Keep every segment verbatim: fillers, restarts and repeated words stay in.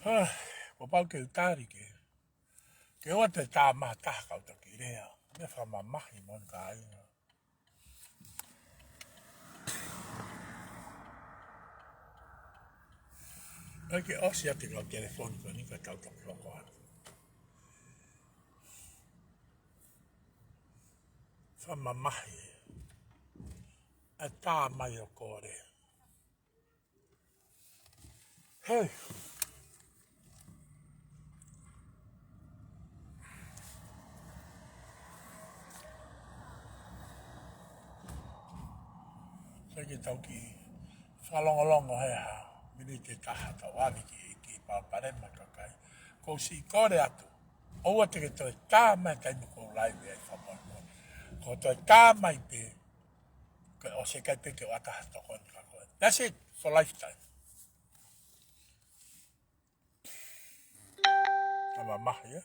Hā, kuo pau ke u tali ke. Ke ʻoua te tā mai ha taha kau toki lea. Meʻa fakamamahi mo e kāinga. ʻAi ke ʻosi atu e kau telefoni ko eni ka tau toki hoko atu. Fakamamahi. ʻA e tā mai ʻo kole. Hei. Sai ke tau kiʻi fakalongolongo he hā miniti ʻe taha tau ʻave ki, ki Palopalema kakai. Ko u siʻi kole atu. ʻOua te ke toe tā mai taimi ko u live ai fakamolemole. Ko toe tā mai pē. Ko e ʻosi ʻikai pē ke u ʻatā ha tokoni kia koe. That's it for lifetime. Fakamamahi, ē?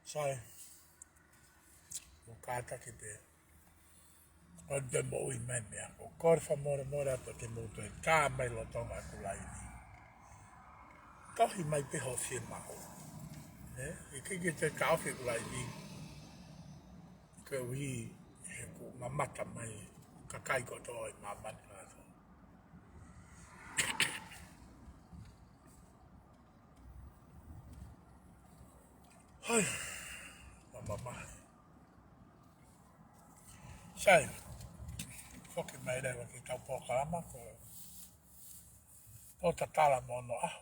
Sai, ʻoku kātaki pē. ʻOku te moʻui mai meʻa. Ko u kole fakamolemole atu ke mou toe tā mai lolotonga ʻeku live. Tohi mai pē hoʻo fiemaʻu. Ē? ʻIkai ke toe taʻofi ʻeku live. Koeʻuhi he kuo mamata mai kakai kotoa ʻi māmani kātoa. Hai, fakamamahi. Sai, foki mai leva ki he kau polokalama ko e pōtatala mo hono ʻaho.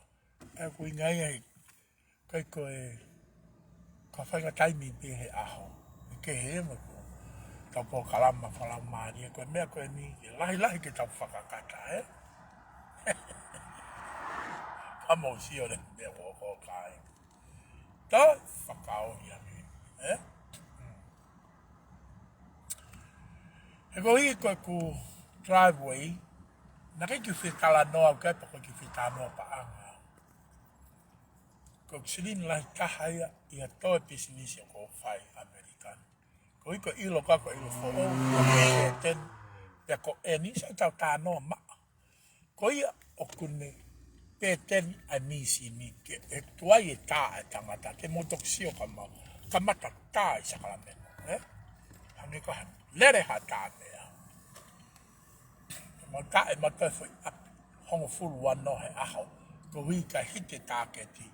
ʻOku ʻuhinga ia he ʻikai ko e ka fai ka taimi pē he ʻaho. ʻE kehe mo e ko e kau polokalama fakalaumālie ko e meʻa ko eni, ʻe lahilahi ke tau fakakata, ē? Ka mou sio leva meʻa ko ē ko e kāinga. Tau fakaʻosi ange, ē? He ko e ʻuhi ko ʻeku driveway, naʻe ʻikai ke u fie talanoa au ki ai pe ko e kiʻi fie talanoa paʻanga. Ko e silini lahi taha ia ʻi ha toe pisinisi ʻoku ou fai ʻAmelika ni. Ko e ʻuhi ko e ʻilo ka ko e ʻilo foʻou, ko e pēteni, pea ko eni, sai tau talanoa maʻa. Ko ia ʻoku ne pēteni ʻa e mīsini ke, ʻe tuai e tā ʻa e tangata, ke mou toki sio ka mau, kamata tā ʻi Sacramento, ē? Hangē ko ha lele ha tā meʻa. Ke mau tā ʻe mau toe foʻi ʻapi, hongofulu ua noa he ʻaho, koeʻuhi ka hiki e tāketi.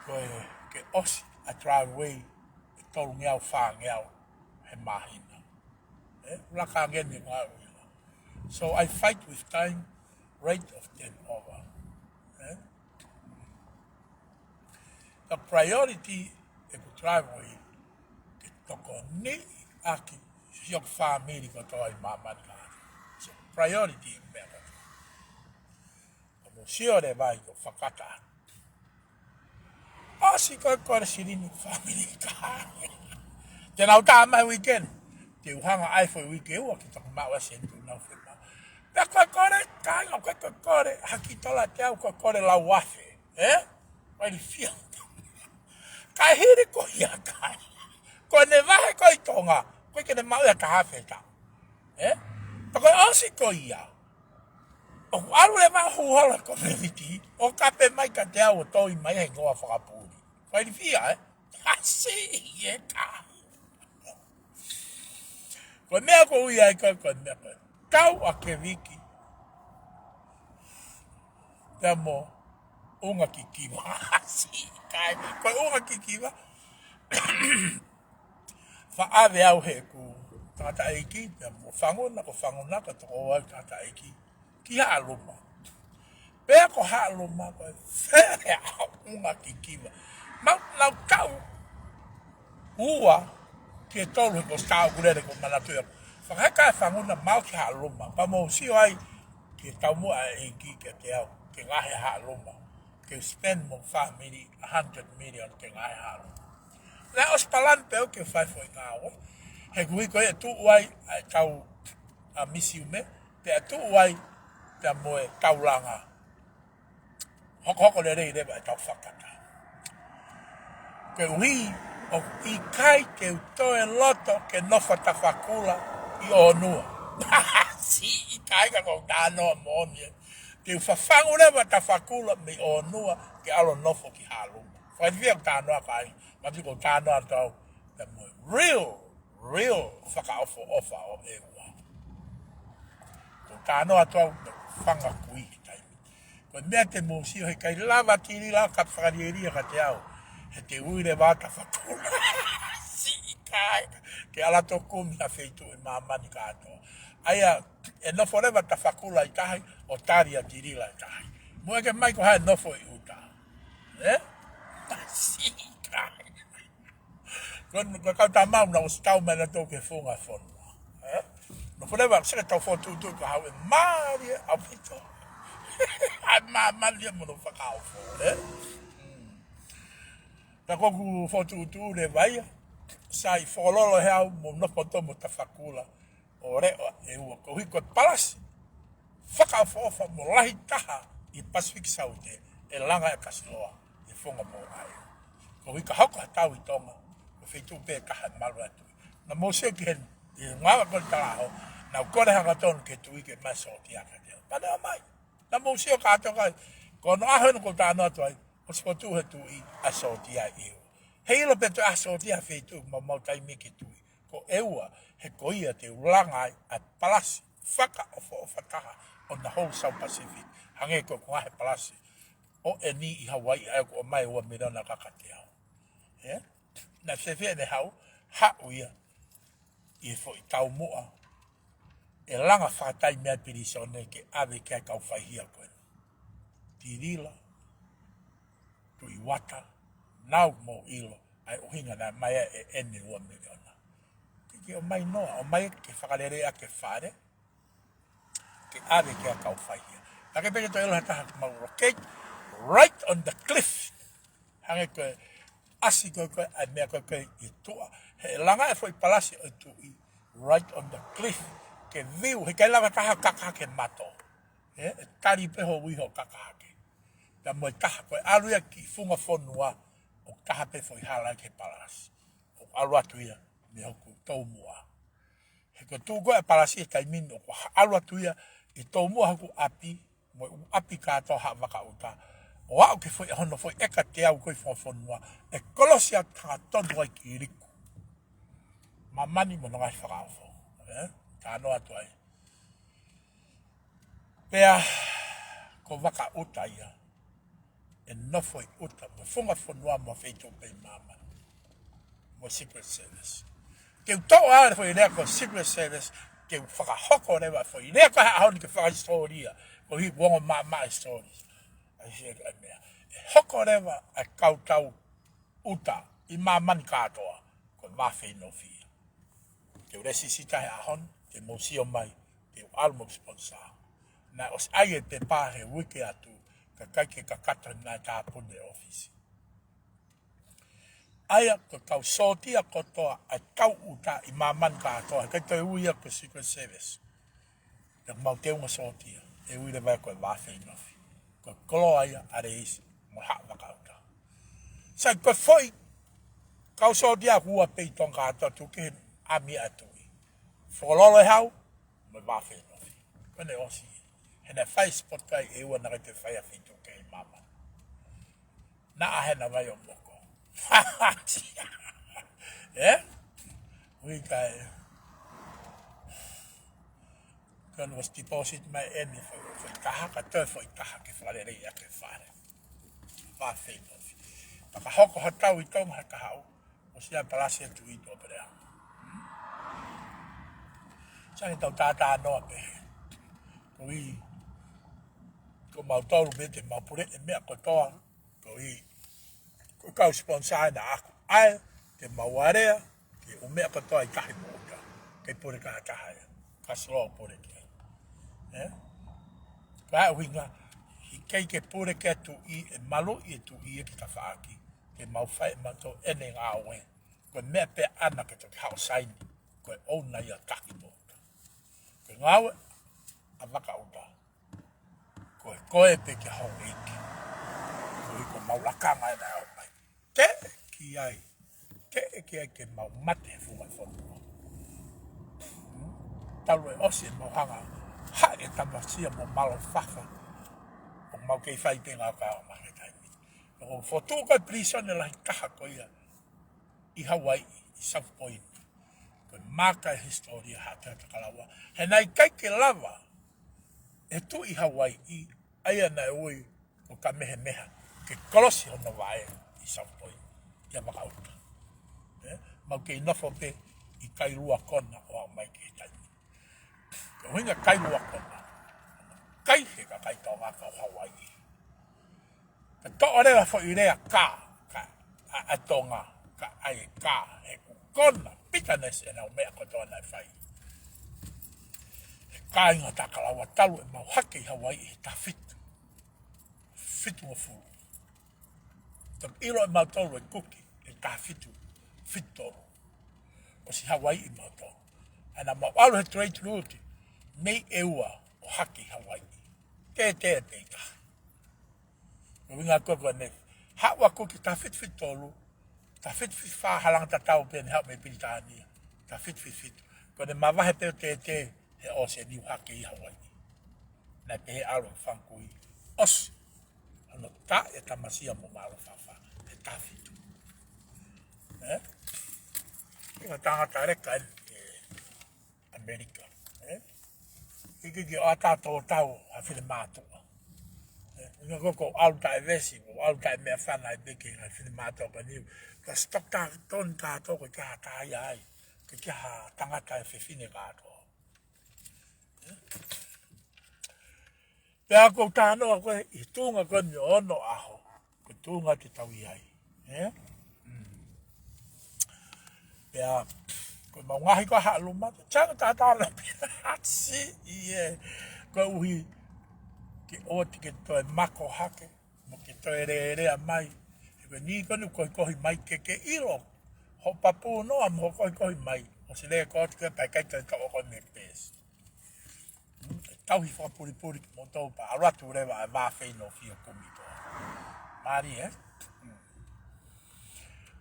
Ko e ke ʻosi ʻa e driveway ʻe tolungeau, fāngeau he māhina. Ē, laka ange ni ngā uila. So I fight with time, rate of turnover. Ē? The priority ʻeku driveway ke tokoniʻi ʻaki siʻoku fāmili kotoa ʻi māmani kātoa. So priority ʻeku meʻa kātoa. Ka mou sio leva ʻi ko e fakata. ʻOsi ko e kole silini fāmili ka. Te nau tā mai weekend. Te u hanga ʻai foʻi uike ua ke toki maʻu ʻa e sēniti ʻoku nau fiemaʻu. Pea ko e kole, kāinga, ko e kole, haki tola te au ko e kole lau afe. Ē? Kae fia. Kae hili ko ia kai. Ko ʻene vahe ko ē ʻi Tonga, ʻoku ʻikai ke ne maʻu ia ha taha afe taʻu. Ē? Pea ko e ʻosi ko ia, ʻoku ʻalu leva ʻo hū holo he komiti ʻo kape mai kiate au ʻo toi mai he hingoa fakapuli. Kae fia, ē? Kasi e ka. Ko e meʻa ʻoku ou ui ai ko e, ko e meʻa ko e tau ʻa Keviki pea mo ʻUnga Kikiva. Siʻi kai. Ko e ʻUnga Kikiva. Faʻa ʻave au heʻeku tangataʻeiki, pea mo Fanguna, ko Fanguna, ko e tokoua ʻeku tangataʻeiki, ki Haʻaluma. Pea ko Haʻaluma ko e fele ʻa ʻUnga Kikiva. Mau, nau kau ua ki he tolu he ko e tau kulele ko manatu ia. Fakaheka e Fanguna mau ki Haʻaluma. Pea mou sio ai ki he taumuʻa ʻa e ʻEiki kiate au, ke ngaohi Haʻaluma. Ke spend mo family a hundred million ke ngaohi Haʻaluma. Naʻe ʻosi palani pē au ke fai foʻi ngāue. He kuo hiko e tuʻu ai ʻa e kau ʻa misiume, pea tuʻu ai pea mo e taulanga. Hokohoko lelei leva e tau fakata. Koeʻuhi ʻoku ʻikai ke u toe loto ke nofo Tafakula ʻi ʻOnua. Siʻi kai ka ko e talanoa moʻoni ē. Ke u fafangu leva Tafakula mei ʻOnua ke ʻalu ʻo nofo ki Haʻaluma. Faifia ko e talanoa kai, mati ko e talanoa tau, the real, real fakaʻofoʻofa ʻo ʻEua. Ko e talanoa tau, fanga kui he taimi. Ko e meʻa te mou sio he ʻikai lava Tilila ka fakalielia kiate au. He te u ui leva Tafakula. Siʻi kai, ke ala tokumi ha feituʻu ʻi māmani kātoa. ʻA ia, ʻe nofo leva Tafakula ʻi tahi, ʻo tali ʻa Tilila ʻi tahi. Mo e ke mai ko hai ʻe nofo ʻi ʻuta. Ē? Siʻi kai. Ko, ko e kau tamau naʻa ʻosi tau mai nautolu ki he funga fonua. Ē? Nofo leva, seke tau fokotuʻutuʻu ka haʻu ʻe mālie ʻaupito. ʻAi māmani ia mo hono fakaofo, ē? Mm. Ka ko ʻeku fokotuʻutuʻu leva ia, sai fokololo he au mo nofo tō mo Tafakula ʻo leʻo ʻEua. Koeʻuhi ko e palasi fakaʻofoʻofa mo lahi taha ʻi Pasifiki Saute ʻe langa ʻe Kasiloa ʻi he funga moʻunga ʻEua. Koeʻuhi ka hoko ha tau ʻi Tonga, ko e feituʻu pē ʻe taha ʻe malu ai e tuʻi. Naʻa mou sio ki he, ʻi he ngaahi ko e talaʻofa, naʻa ku kole hangatonu ki he tuʻi ke mai sōtia kiate au. Pea ne ō mai. Naʻa mou sio kātoa kai, ko hono ʻaho eni ʻoku ou talanoa atu ai, ʻosi fokotuʻu he tuʻi ʻa e sōtia ʻi ʻEua. He ʻilo pē toe ʻa e sōtia he feituʻu, mau, mau taimi ki he tuʻi. Ko ʻEua, he ko ia te u langa ai ʻa e palasi fakaʻofoʻofa taha ʻo the whole South Pacific. Hangē ko e ko e ngaahi palasi ʻo eni ʻi Hawaii ʻa ia ʻoku ʻomai ua miliona kaka kiate au. Ē? Naʻe fēfē ʻene haʻu, haʻu ia ʻi he foʻi taumuʻa ʻe langa fakataimi ai e pilīsone ke ʻave ki ai e kau faihia ko eni. Tilila, Tuʻi Uata, naʻa mou ʻilo ʻa e ʻuhinga naʻe ʻomai ai ʻene ua miliona. Ke ke ʻomai noa, ʻomai ke fakaleleiʻaki e fale, ke ʻave ki ai e kau faihia. Naʻe ʻikai pē ke toe ʻilo ha taha, mau locate right on the cliff. Hangē ko e ʻasi ko ē ko ē, ʻa e meʻa ko ē ko ē ʻi tuʻa. He langa e foʻi palasi ʻo e tuʻi right on the cliff. Ke view, he ʻikai lava ha taha kaka hake mato. Ē, ʻe tali pē ho ui hoʻo kaka hake. Pea mo e taha, ko e ʻalu ia ki funga fonua, ʻoku taha pē foʻi hala ki he palasi. ʻOku ʻalu atu ia mei hoku toumuʻa. He ko e tuʻu ko ē e palasi he taimi ni ʻoku ʻalu atu ia ʻi toumuʻa hoku ʻapi, mo e ʻū ʻapi kātoa Haʻavakauta. ʻO aʻu ki he foʻi, hono foʻi ʻeka teau ko ē ʻi funga fonua, ʻe kolosi atu hangatonu ai ki Liku. Māmani mo hono ngaahi fakaofo. Ē? Talanoa atu ai. Pea ko Vakauta ia ʻe nofo ʻi ʻuta, mo e funga fonua mo e feituʻu pē ʻi māmani. Mo e Secret Service. Ke u toʻo ʻa e foʻi lea ko e Secret Service, ke u fakahoko leva e foʻi lea ko e ʻaho ni ke fakahisitōlia, koeʻuhi ʻoku ongo maʻamaʻa e hisitōlia. ʻAi he, ʻa e meʻa. ʻE hoko leva ʻa e kau tau ʻuta ʻi māmani kātoa, ko e Vā Feinofia. Ke u lēsisita he ʻaho ni, ke mou sio mai, ke u ʻalu mo e sponsor. Naʻe ʻosi ʻai e pepa he uike atu, ka ʻikai ke kakato naʻe tāpuni e ʻōfisi. ʻA ia ko e kau sōtia kotoa, ʻa e kau ʻuta ʻi māmani kātoa, he ʻikai toe ui ia ko e Secret Service. Pea mau teunga sōtia, ʻe ui leva ia ko e Vā Feinofi. Ko e koloa ia ʻa Leisi mo Haʻavakauta. Sai ko e foʻi kau sōtia ʻoku ua pē ʻi Tonga ʻa Tuʻi ki he ʻami ʻa Tuʻi. Fokololo e hau, mo e vā fenofi. Ko ʻene ʻosi. He naʻe fai spot kai ʻe ua naʻe ʻikai te fai ʻa Feituʻu ki māmani. Naʻa Hena Vai ʻo Moko. ʻE? Ui kai. Ko ʻene ʻosi deposit mai ʻene foʻi, foʻi taha, ka toe foʻi taha ke fakalelei ʻaki e fale. Vā fenofi. Pea ka hoko ha tau ʻi Tonga ha kahaʻu, ʻosi ʻa e palasi ʻa Tuʻi ʻi Tuʻapulelea. Sai ke tau tātānoa pē. Ko ʻi, ko mautolu pē te mau puleʻi e meʻa kotoa, ko ʻi, ko e kau sponsor ena ʻaku. ʻAi, te mau alea, ke ʻū meʻa kotoa ʻi tahi mo ʻuta. Kei pule ka taha ia. Ka slow pule ki ai. ʻE? Ka ʻuhinga, ʻikai ke pule ki a Tuʻi, ʻe maluʻi e Tuʻi ʻe ki tafaʻaki. Ke mau fai ʻe mautolu ʻene ngāue. Ko e meʻa pē ʻana ke toki haʻu ʻo saini. Ko e ʻouna ia tahi mo ʻuta. Ko e ngāue ʻa Vakaʻuta. Ko e, ko e pē ke hou ʻeiki. Ko e ko mau lakanga ena ʻo mai. Ke ki ai. Ke ki ai ke mau mate he funga fonua. Talu e ʻosi ʻe mau hanga. Haʻi e tamasia mo malofafa. ʻO mau kei fai te ngā ka o mai he taimi. ʻO fotu ko e prison ʻe lahi taha ko ia. ʻI Hawaii, ʻi South Point. Ko e maka e hisitōlia Haʻatea Takalaua. He naʻe ʻikai ke lava, e Tuʻi Hawaii, ʻa ia naʻe ui, ʻo Kamehameha, ke kolosi hono vaʻe ʻi South Point, ʻia Vakaʻuta. ʻE, mau kei nofo pē, ʻi Kailua Kona, ʻo aʻu mai ki he taimi. Ko e ʻuhinga Kailua Kona. Kai he kakai Tonga ka ʻo Hawaii. Ka toʻo leva foʻi lea ka, ka, ʻa, ʻa Tonga, ka ʻai e ka, he ʻoku kona, pikanesi ʻenau meʻa kotoa naʻe fai. He kāinga Takalaua talu ʻe mau hake ʻi Hawaii he taha fitu. Fitungofulu. Toki ʻilo ʻe mautolu e kuki, he taha fitu, fitu tolu. ʻOsi Hawaii ʻi mautolu. ʻAna mau ʻalu he trade route, mei ʻEua ʻo hake ʻi Hawaii. Tētē pē ʻi tahi. Ko e ʻuhinga ko ē ko ʻene haʻu ʻa Kuki taha fitu fitu tolu, taha fitu fitu fā halanga tatau pē ʻene haʻu mei Pilitānia, taha fitu fitu fitu. Ko ʻene mavahe pē ʻo tētē he ʻoseani ʻo hake ʻi Hawaii. Naʻe pehē ʻalu e fanga kui ʻosi. Hono tā e tamasia mo malofafa, he taha fitu. ʻE? Ko e tangata leka eni ʻi ʻAmelika. ʻE? Hiki ke ʻoatu ʻa e tō tau ha finemātuʻa. ʻE? ʻUhinga ko e ʻalu taʻe vesi, ʻalu taʻe meʻafana ʻi he peke ha finemātuʻa ka niu. Ka stock tā toni kātoa ko e ke ha tā ia ai. Ke ke ha tangata e fefine kātoa. ʻE? Pea ko e tānoa ko ē, ʻi he tuʻunga ko eni ʻo e ono ʻaho, ko e tuʻunga te tau ʻi ai. ʻE? Mm. Pea, ko e mau ngaohi ko ē ha luma, te tau tātānoa pē hatsi ʻi he, koeʻuhi, ke ʻoua te ke toe mako hake, mo ke toe lēlea mai. He ko eni ko eni ʻoku kohikohi mai ke ke ʻilo, hoʻo papū noa mo hoʻo kohikohi mai, ʻosi lēkooti ko ē pea ʻikai toe toʻo koe mei he pēsi. Tauhi fakapulipuli kimoutolu pea ʻalu atu leva ʻa e vā feinofio kumi ko ē. Mālie, ē? Mm.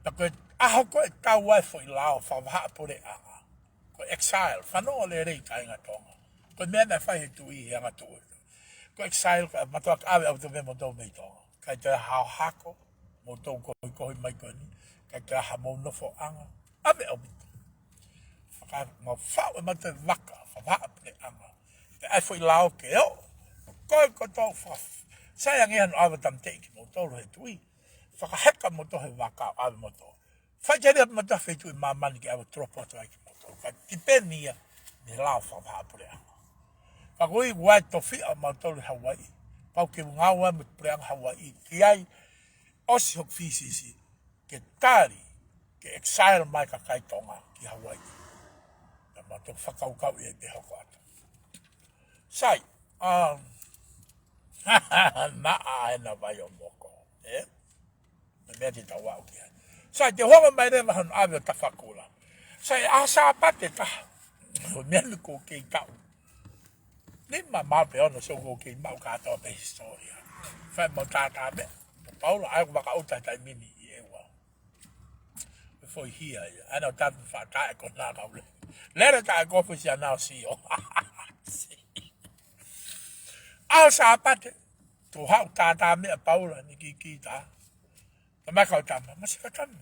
Pea ko e ʻaho ko ē ʻe tau ai e foʻi lao fakavahaʻapuleʻanga. Ko e exile, fanongo lelei kāinga Tonga. Ko e meʻa naʻe fai he Tuʻi he anga tuʻu. Ko e exile, ka mātuʻaki ʻave ʻaupito mei moutolu mei Tonga. ʻIkai toe hao hako, moutolu kohikohi mai ko eni, ʻikai toe ha mou nofoʻanga, ʻave ʻaupito. Fakamau faʻu ʻe mautolu e vaka, fakavahaʻapuleʻanga. Pea ʻai foʻi lao ke ō, ko e kotoa fa-, sai ange hano ʻave tāmateʻi kimoutolu he Tuʻi. Fakaheka moutolu he vaka ʻave moutolu. Faʻiteliha moutolu feituʻu ʻi māmani ke ʻave drop atu ai kimoutolu. Ka tipeni ia, mei he lao fakavahaʻapuleʻanga. Ka ko e ʻuhinga ʻoku tofiʻa mautolu ʻi Hawaii. Pau ke ngāue mo e puleʻanga Hawaii. Ki ai, ʻosi hoku fīsisi, ke tali, ke exile mai kakai Tonga ki Hawaii. Pea mau toki fakakaukauʻi ai pē hoko atu. Sai, um, naʻa Hena Vai ʻo Moko, ē? Ko e meʻa te tau aʻu ki ai. Sai, te u hoko mai leva hano ʻave ʻo Tafakula. Sai, ʻaho Sāpate taha, ko e meʻa ni ʻoku kei taʻu. Nima maʻu pē ono, so ʻoku kei maʻu kātoa pē hisitōlia. Fai mau tātā meʻa, mo Paula, ʻa ia ʻoku vaka ʻuta he taimi ni ʻi ʻEua. foʻi hia ia. ʻA ena ʻoku tatu fakataʻe ko ena kau lele. Lele taʻe ko foʻi sia nau sio. ʻAho Sāpate, tau haʻu tātā meʻa Paula ni kikita. Tama kau tama, masi ka tama.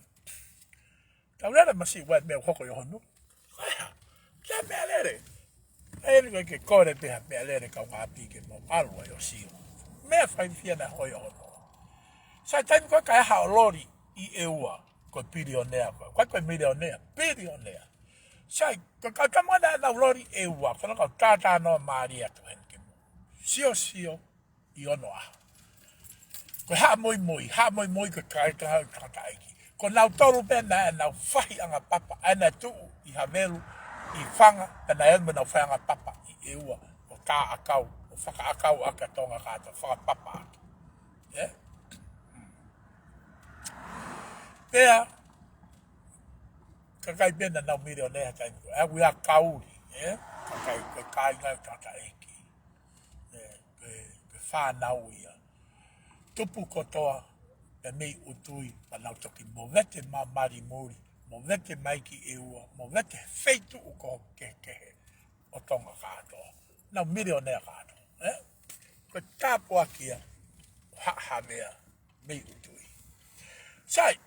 Tau lele masi ua meʻa hoko ʻi hono. Ko e hā? Kia meʻalele. ʻE ni ko e ke kole pē ha meʻalele kau ngāpī ke mau ʻalu ai ʻo sio. Meʻa faifia naʻe hoko ʻi hono. Sai taimi ko ē kae ʻaha ʻo loli ʻi ʻEua, ko e pilionea ko ē. Ko e, ko e milionea, pilionea. Sai, ko e kau tama naʻa nau loli ʻEua, ko ena kau tātānoa mālie atu heni ke mau sio sio ʻi onoʻaho. Ko e haʻa moimoi, haʻa moimoi ko e kakai tangata ʻeiki. Ko nautolu pē naʻa nau fahi ʻanga papa, ʻa ena tuʻu ʻi Havelu, ʻi Fanga, pea naʻa nau fahi ʻanga papa ʻi ʻEua, ʻo tā ʻakau, ʻo fakaʻakau ʻaki ʻa Tonga kātoa, fakapapa ʻaki. ʻE? Pea, kakai pē naʻa nau milionea taimi ko ē, ʻa ia ʻa Kauli, ʻe? Kakai, ko e kāinga tangata ʻeiki. ʻE, ko e, ko e fānau ia. Tupu kotoa, pea mei ʻUtui, pea nau toki movete mai muli, movete mai ki ʻEua, movete feituʻu ko ē kehekehe ʻo Tonga kātoa. Nau milionea kātoa, ʻe? Ko e tāpuaki ia, ʻo Haʻa Havea, mei ʻUtui. Sai,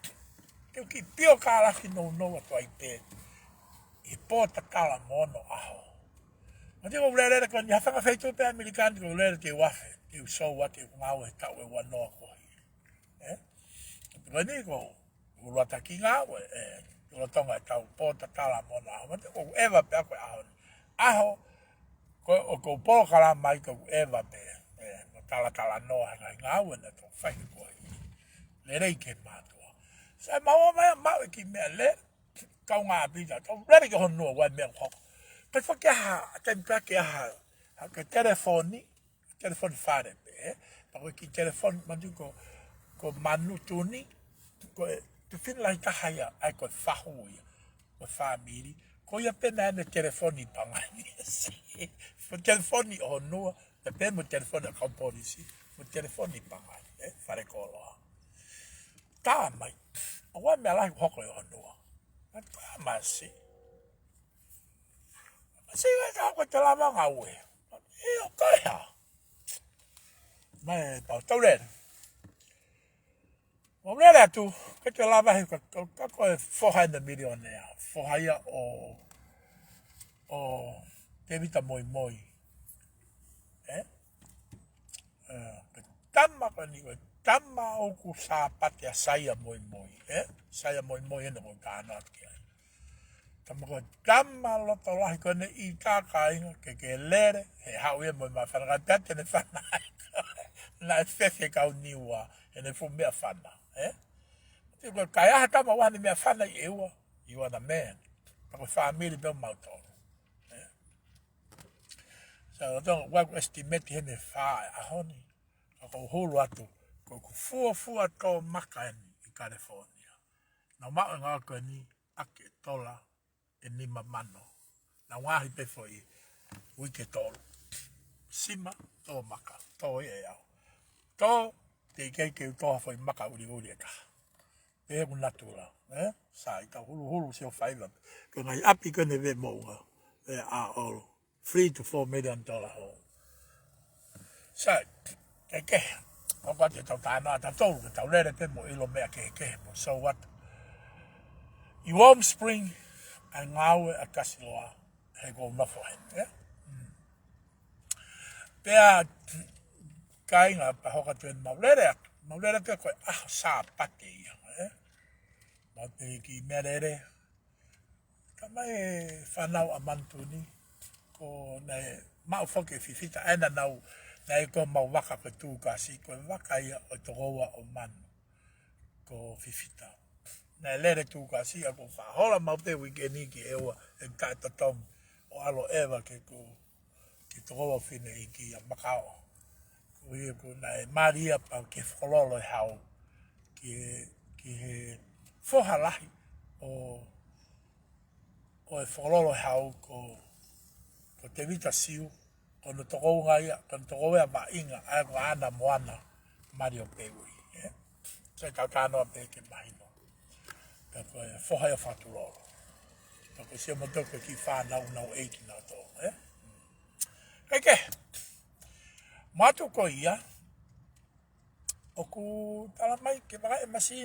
te u kiʻi pio kālaki nounou atu ai pē, ʻi he pō tatala mo onoʻaho. Mate ko e lele ko eni ha fanga feituʻu pē ʻAmelika ni ko e lele te u afe, te u sou atu ʻeku ngāue he taʻu ʻe ua noa ko ē. ʻE? Ko eni ko, ʻuluaki ngāue, ʻe, ʻuluaki ngāue tau pō tatala mo onoʻaho. Mate ko e ʻeva pē ʻa ko e ʻaho ni. ʻAho, ko, ʻoku ou polokalama ai ko e ʻeva pē, ʻe, mo talatalanoa he ngaahi ngāue naʻa tau fai ko ē. Lelei ke mātuʻa. Sai mau ō mai ʻo maʻu e kiʻi meʻalele, kau ngāpī, tau lele ki hono ua meʻa hoko. Pea fake ʻaha, taimi pē ke ʻaha, ha ke telefoni, telefoni fale pē, ʻe? Pea ko e kiʻi telefoni, mate ko, ko Manutuni, ko e, tuʻu fina lahi taha ia, ʻa ia ko e fahu ia, ko e fāmili, ko ia pē naʻa ne telefoni pangai. Ko e telefoni ʻo Honua, pea pehē mo e telefoni ʻa e kau polisi, mo e telefoni pangai, ʻe? Fale koloa. Tā mai, ʻoua meʻa lahi hoko ʻi Honua. Mate ko e masi. Masi ʻe ka ko e te lava ngāue. ʻIo, ko e hā. Mai pau tau lele. Mau lele atu, ke te lava he ka, ka, ka ko e foha ʻena milionea. Foha ia ʻo, ʻo Tevita Moimoi. ʻE? ʻE, ko e tama ko eni, ko e tama ʻoku Sāpate ʻa Saia Moimoi, ʻe? Saia Moimoi ʻena ko e kānoa ki ai. Tama ko e tama loto lahi ko eni ʻi ka kāinga ke ke lele, he haʻu ia mo e māfana ka pea te ne fana ai. Naʻe fefe kau Niua, ʻene fuʻu meʻafana, ʻe? Te ko e kai ʻaha tama ʻoua ne meʻafana ʻi ʻEua, you are the man. Pea ko e fāmili pē ʻo mautolu, ʻe? Sa o tonga, ʻoku estimate he meʻa fā ʻe ʻaho ni. Ka ko e hulu atu, ko ʻeku fuofua tō maka eni ʻi California. Naʻa mau maʻu e ngāue ko eni, ʻaki e tola ʻe nima mano. Naʻa mau ʻaʻahi pē foʻi uike ʻe tolu. Sima, tō maka, tō ia ʻe au. Tō, teʻeki ai ke u tō ha foʻi maka uliuli ʻe taha. Pehē ʻeku natula, ʻe? Sai, tau huluhulu sio faiva. Ko e ngaahi ʻapi ko eni ʻe Vemoʻunga, ʻe ʻa olo. Three to four million dollar home. Sai, kehekehe. ʻOku ʻatā ke tau tānaki ʻa tautolu, ke tau lele pē mo ʻilo meʻa kehekehe, mo sou atu. ʻI Warm Spring, ʻa e ngāue ʻa Kasi Loa, he ʻoku ou nofo heni, ʻe? Mm. Pea, kāinga pea hoko atu eni mau lele atu, mau lele atu ko e ʻaho Sāpate ia, ʻe? Mau pehē kiʻi meʻalele, ka mai e fānau ʻa Manutuni, ko naʻe maʻu foki e fifita, ʻa ena naʻa nau, naʻe ko mau vaka ko e Tūkasi, ko e vaka ia ʻo e tokoua ʻo Manu, ko Fifita. Naʻe lele Tūkasi, ʻa ko e faʻa hola mau pē uike ni ki ʻEua, ʻe ka totongi, ʻo ʻalu ʻo ʻeva ke ko, ke tokoua ʻo Fineʻeiki ʻa Makaʻo. Ko ia ko naʻe mali ia pea ke fokololo e hau, ki, ki he foha lahi ʻo, ʻo e fokololo e hau ko, ko Tevita Siu, ko hono tokoua ia, ko hono tokoua vaʻinga, ʻa ia ko Ana Moana Maliopeuʻi, ʻe? Sai tau tānaki pē ke mahino. Ka Ko e foha ia ʻo Fatulolo. Ka ko e sio mo toko ki fānau nau ʻeiki nautolu, ē? Kae kehe, matu ko ia, ʻoku tala mai ke vakai e masi,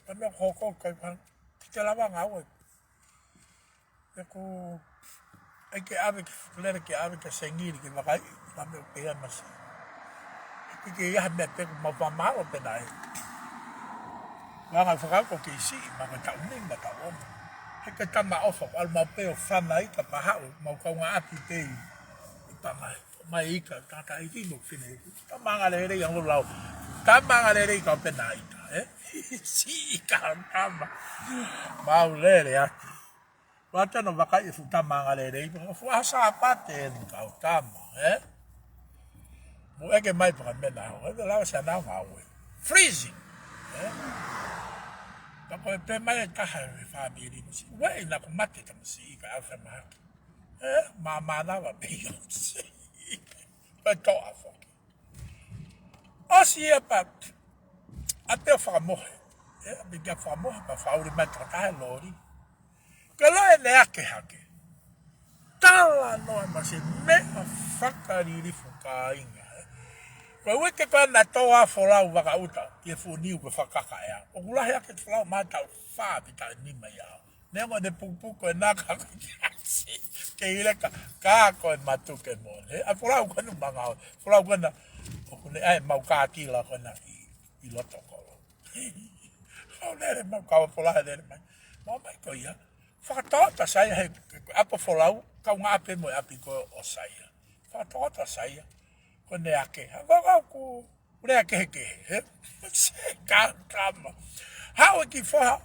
ka meʻa hoko kai ka, ki te lava ngāue. Pea ko e ke ʻave ki lele ke ʻave ki Sengili ke vakai, ka meʻa pē ia masi. Ke ke ia ha meʻa pē ko mau fakamālō pē nai. Ua ngā fakako ke isi, ma ka taʻu ni, ma taʻu ono. He ke tama ʻofa, ʻalu mau pē ʻo fana ika pahaʻu, mau kaungāʻapi pē ʻi Pangai. Mai ika, tata ʻeiki mo fine ika. Tama anga lelei ango lau. Tama anga lelei ka pena ika, ē? Si ika tama. Mau lele atu. Wata no vakai e fuʻu tama anga lelei. Fuʻu ʻaho Sāpate eni kau tama, ē? Mo ʻeke mai paka mena ho. Ē, lau sa nau ngāue. Freezing. Ē? Ka ko e pē mai e taha e fāmili mo si. Ue ina ko mate tama si ika au sa mahaki. Ē, ma manava pē ia si. Pē toʻa foki. ʻOsi ia pa, a te fakamohe. Ē, a piki a fakamohe, pa fauli mai takataha e loli. Ke lo e ne ake hake. Tala noa ma se meʻa fakalilifu kāinga, ē. Ko e uike ko ena toa folau vaka uta, ke funiu ko fakaka ea. ʻOku lahi ake folau ma tau fā pita nima ia. Neongo ne pupuku e naka ko kiasi. Ke ileka, ka ko e matu ke mone. A folau ko ena manga, folau ko ena, ʻoku ne ai mau kātila ko ena ʻi, ʻi loto kolo. ʻO lele mau kau folau lele mai. Mau mai ko ia. Fakatota sai he, apo folau, kaungāʻapi mo e ʻapi ko ʻo Saia. Fakatota sai. Ko ne ake. Ha, kau, kau ku, Lea kehekehe, he? Se ka kama. Haʻu e kiʻi foha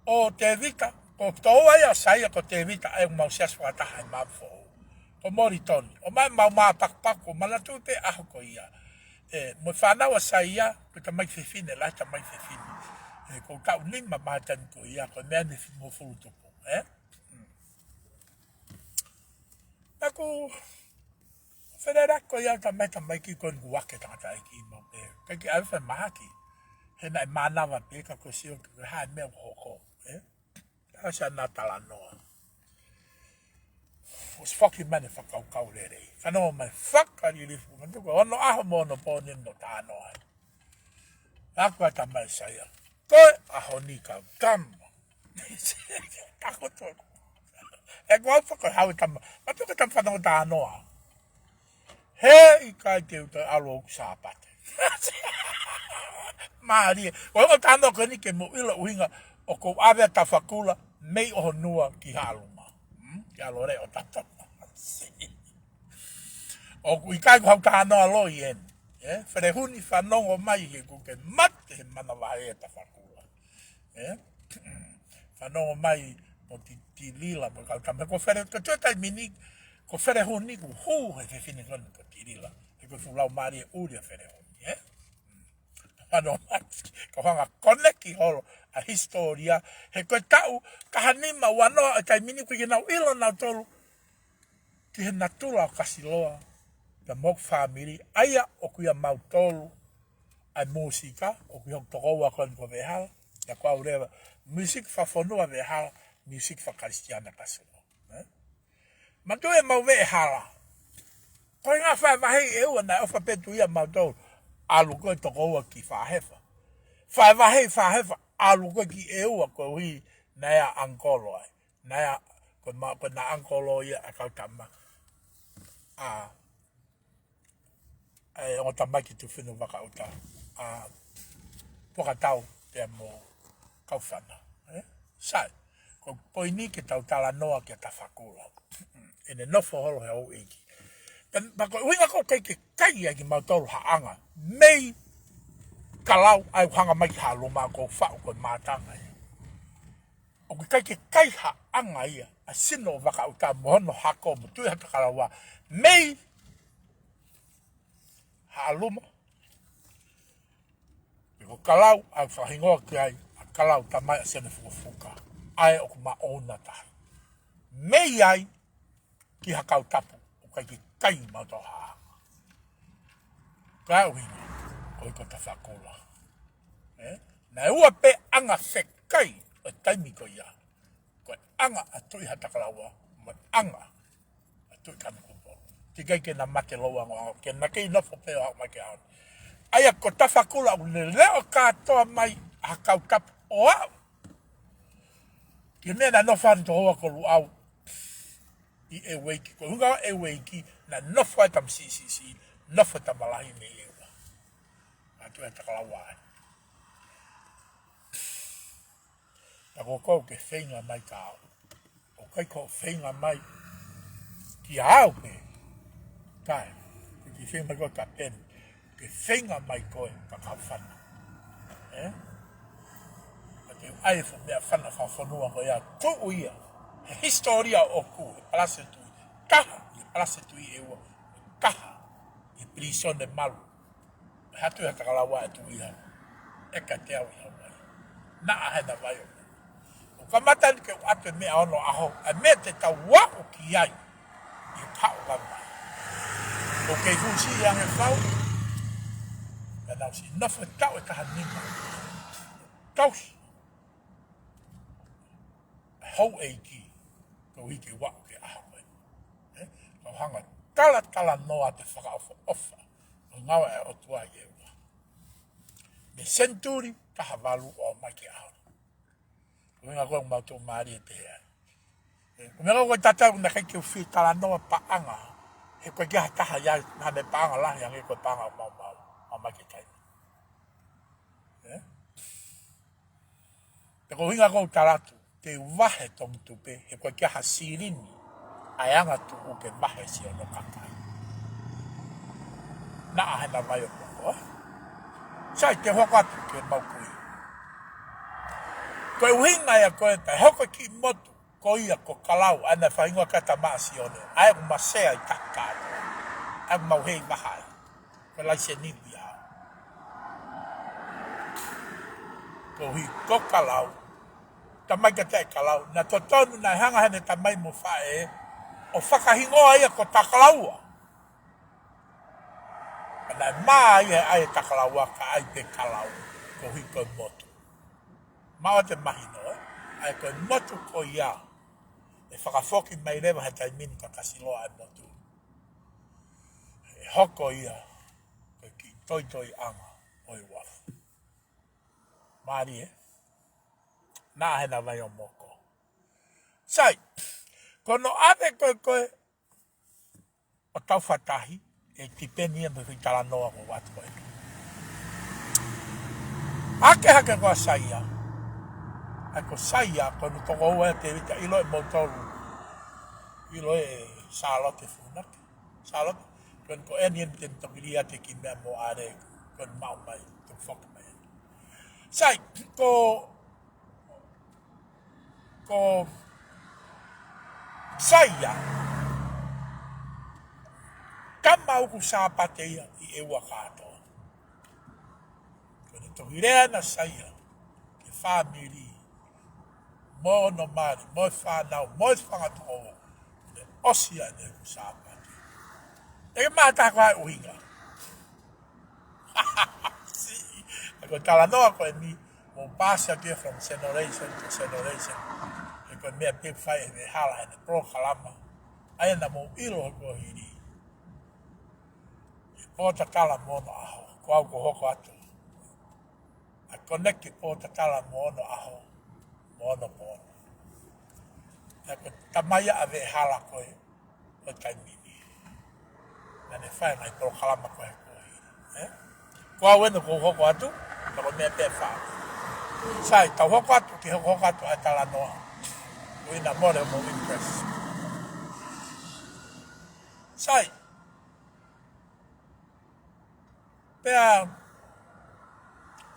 ʻo Tevita, ko toua ia ʻo Saia ko Tevita, ʻa e mau siasi fakataha ʻi Maʻafu Foʻou. Ko Molitoni. ʻO mai mau mā pakupaku, manatu pē ʻaho ko ia. Ē, mo e fānau ʻa Saia, ko e tamaiki fefine, lahi tamaiki fefine. Ē, ko e taʻu nima ma taimi ko ia, ko e meʻa ni fimofulu tupu, ē? Naku, fele lako ia tamaiki tamaiki ko eni kuo ake tangataʻeiki mau pē. Kae ke ʻave fai mahaki. He naʻe manava pē ka ko e sio ke ko e hā e meʻa ʻoku hoko, ē? ʻA sa na talanoa. ʻOsi foki mai ne fakakaukau lelei. Fanongo mai fakalilifu. Manatu ko e ono ʻaho mo ono pō ni no talanoa. Aku ata mai Saia. Ko e ʻaho ni ka kama. Takoto. E ko au faka hau tama. Ma pio ka tama fanongo talanoa. He ʻikai te u toe ʻalu ʻo Sāpate. Mālie. Ko e talanoa ko eni ke mo ʻilo ʻuhinga ʻoku ou ʻave ʻa Tafakula mei ʻOhonua ki Haʻaluma. Hmm? Ki ʻAlo Leʻo Tatapa. ʻOku ʻikai ko hau talanoa loi eni. Ē? Felehuni fanongo mai he kuo ke mate he manavahē ʻa Tafakula. Ē? Fanongo mai mo Ti-, Tilila mo e kau tama. Ko Fele, ko e taimi ni, ko Felehuni kuo hū he fefine ko eni ko Tilila. He ko e fuʻu laumālie ʻuli ʻa Felehuni, ē? Fanongo mai, ka hanga koneki holo ʻa hisitōlia. He ko e taʻu, taha nima ua noa e taimi ni kuo ke nau ʻilo nautolu. Ki he natula ʻo Kasiloa, pea mo hoku fāmili, ʻa ia ʻoku ʻia mautolu, ʻa e mūsika, ʻoku ʻi hoku tokoua ko eni ko Veʻehala, ʻia ko au leva, music fakafonua Veʻehala, music fakakalisitiane Kasiloa. Ē? Manatu e mau Veʻehala. Ko e ngaahi faʻe vahe ʻe ua naʻe ʻofa pē atu ia mautolu, ʻalu ko e tokoua ki Fahefa. Faʻe vahe Fahefa, ʻalu ko e ki ʻEua koeʻuhi naʻe ʻa Ankolo ai. Naʻe ʻa, ko ma, ko na Ankolo ia ʻa kau tama. ʻA, ʻa e ongo tamaiki Tufinu Vakauta. ʻA, Pokatau pea mo Kaufana. Ē? Sai, ko e poini ke tau talanoa kia Tafakula. ʻEne nofo holo he houʻeiki. Pea, pea ko e ʻuhinga ko e ʻikai ke kai ai kimautolu ha anga. Mei Kalau ʻa e hanga mai ki Haʻaluma ko e faʻu ko e mātanga ia. ʻOku ʻikai ke kai ha anga ia, ʻa e sino ʻo Vakauta mo hono hako mo Tuʻi Haʻatakalaua. Mei Haʻaluma. Pea ko Kalau, ʻa e fakahingoa ki ai, ʻa Kalau tamai ʻa Sene Fukafuka. ʻA ē ʻoku ma ʻouna tahi. Mei ai, ki Hakautapu, ʻoku ʻikai ke kai mautolu ha anga. Ka ʻuhinga, ko e ko Tafakula. Ē? Naʻe ua pē anga fekai ʻo taimi ko ia, ko e anga ʻa Tuʻi Haʻatakalaua mo e anga ʻa Tuʻi Kanokupolu. Teʻeki ai ke na mate ʻi he longoaʻa, ke na kei nofo pē ʻo aʻu mai ki he ʻaho ni. ʻA ia ko Tafakula ʻoku ne leʻo kātoa mai ʻa e kau tapu ʻo aʻu ki he meʻa naʻe nofo ai ʻa Tohoua ko Luʻau ʻi ʻEueiki. Ko e ʻuhinga ʻEueiki naʻe nofo ai e tamasiʻi siʻisiʻi, nofo e tama lahi mei ʻEua. ʻA Tuʻi Haʻatakalaua ai. Ka ko koe ke feinga mai kia au. ʻOku ʻikai ko e feinga mai kia au pē. Kae, ke feinga mai koe kia Peni. Ke feinga mai koe kia Kaufana. ʻE? Ka te u ʻai e fuʻu meʻafana fakafonua ko ia tuʻu ia. He hisitōlia ʻoku, he palasi e tuʻi. Taha, he palasi e tuʻi ʻEua. Taha, he pilīsone malu. ʻA Tuʻi Haʻatakalaua ʻe Tuʻi Haʻa. ʻE ka te au ʻi Hauaiʻi. Naʻa Hena Vai ʻo. ʻO kamata ni ke u ʻatu e meʻa ono ʻaho, ʻa e meʻa te tau aʻu ki ai. ʻI he kaʻu ka mai. ʻOku kei fusi ange fau. Ka nau si nofo e taʻu ʻe taha nima. Tausi. Houʻeiki. Koeʻuhi ke u aʻu ki he ʻaho ko ē. ʻE? Kau hanga talatalanoa atu e fakaʻofoʻofa ʻo e ngāue ʻa e ʻOtua ʻi ʻEua. Mei he senituli taha valu ʻo aʻu mai ki he ʻaho ni. Ko e ʻuhinga ko ē ʻoku mau tuʻumālie pehē ai. ʻE, ko e meʻa ko ē tatau naʻe ʻikai ke u fie talanoa paʻanga. He ʻoku ʻikai ha taha ia, naʻa ne paʻanga lahi ange ko e paʻanga ʻo maumau. Mau mai ki he taimi. ʻE? Pea ko e ʻuhinga ʻoku ou tala atu, te u vahe Tongitupe, he ʻoku ʻikai ha silini ʻa e angatuʻu ke vahe siʻono kakai. Naʻa Hena Vai ʻo Moko, ē? Sai, te u hoko atu ke mau kui. Ko e ʻuhinga ia ko ē, pea hoko e kiʻi motu, ko ia ko Kalau, ʻa ia naʻe fakahingoa ki ai ʻa Tamaʻa Sione, ʻa ia ʻoku ma sea ʻi Takai. ʻA ia ʻoku mau hei vaha ai. Ko e laiseni ia. Koeʻuhi ko Kalau. Tamai ka te ai Kalau. Naʻe totonu naʻe hanga heʻene tamai mo faʻē ʻo fakahingoa ia ko Takalaua. Ka naʻe mā ia ʻa e Takalaua ka ʻai pē Kalau. Koeʻuhi ko e motu. Mau te mahino, ē? ʻA ia ko e motu ko ia. ʻE fakafoki mai leva he taimi ni ka kasi loa ʻa e motu. ʻE hoko ia, ko e kiʻi toitoiʻanga ʻo e uafu. Mālie, ē? Naʻa Hena Vai ʻo Moko. Sai, ko hono ʻave ko ē ko ē ʻo Taufatahi, ʻe tipeni ia mei he foʻi talanoa ʻoku ou ʻatu ko ē. Hake hake ko ē ʻa Saia. ʻA ia ko Saia, ko hono tokoua ʻa Tēvita, ʻiloʻi ʻe moutolu. ʻIloʻi ʻe Sālote Funaki. Sālote, ko eni ko eni eni te toki lī atu e kiʻi meʻa mo ʻAle, ko eni maʻu mai, toki foki mai. Sai, ko, ko Saia, tama ʻuku Sāpate ia ʻi ʻEua kātoa. Ko eni toki lea ʻa Saia, ki he fāmili, mo hono mali, mo e fānau, mo e fanga tokoua. ʻOsi ʻa ʻene ʻuku Sāpate. ʻE ke mātā ko e hā e ʻuhinga. Siʻi. Ko e talanoa ko eni, mou paasi atu ia from generation to generation. He ko e meʻa pē ʻoku fai ʻe he hala heʻene polokalama. ʻA ia naʻa mou ʻilo ko hili. Pōtatala mo Onoʻaho, ko au ʻoku ou hoko atu. ʻA e connect Pōtatala mo Onoʻaho, mo Onopono. ʻA ia ko e tamai ʻa Veʻehala ko ē, ko e taimi ni. Naʻa ne fai e ngaahi polokalama ko ē ko ē. Ē? Ko au eni ʻoku ou hoko atu, ka ko e meʻa pē ʻe fā. Sai, tau hoko atu, ke hoko, hoko atu ʻa e talanoa. Ko ʻena mole mo interest. Sai. Pea,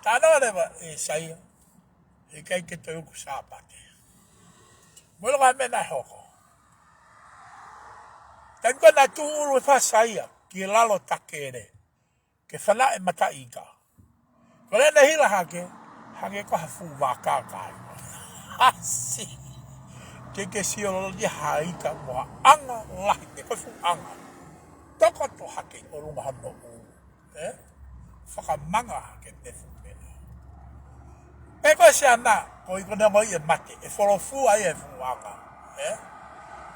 talanoa leva ʻe Saia, heʻikai ke toe ʻuku Sāpate. Mole ko e hā e meʻa naʻe hoko. Taimi ko ē naʻe tuʻu ʻulu e fā Saia, ki he lalo takele, ke fanaʻi e mataʻi ika. Ko ʻene hila hake, hangē ko ha fuʻu vaka ka ai. Asi. Ke ke sio loloto ia ha ika mo ha anga lahi pē ko e fuʻu anga. Tokoto hake ʻolunga hono ʻulu. Ē? Fakamanga hake pē fuʻu meʻa. Pea ko e siana, Ko e ʻikai ko ē ʻe mate, ʻe folofua ia ʻe he fuʻu ʻaka. Ē?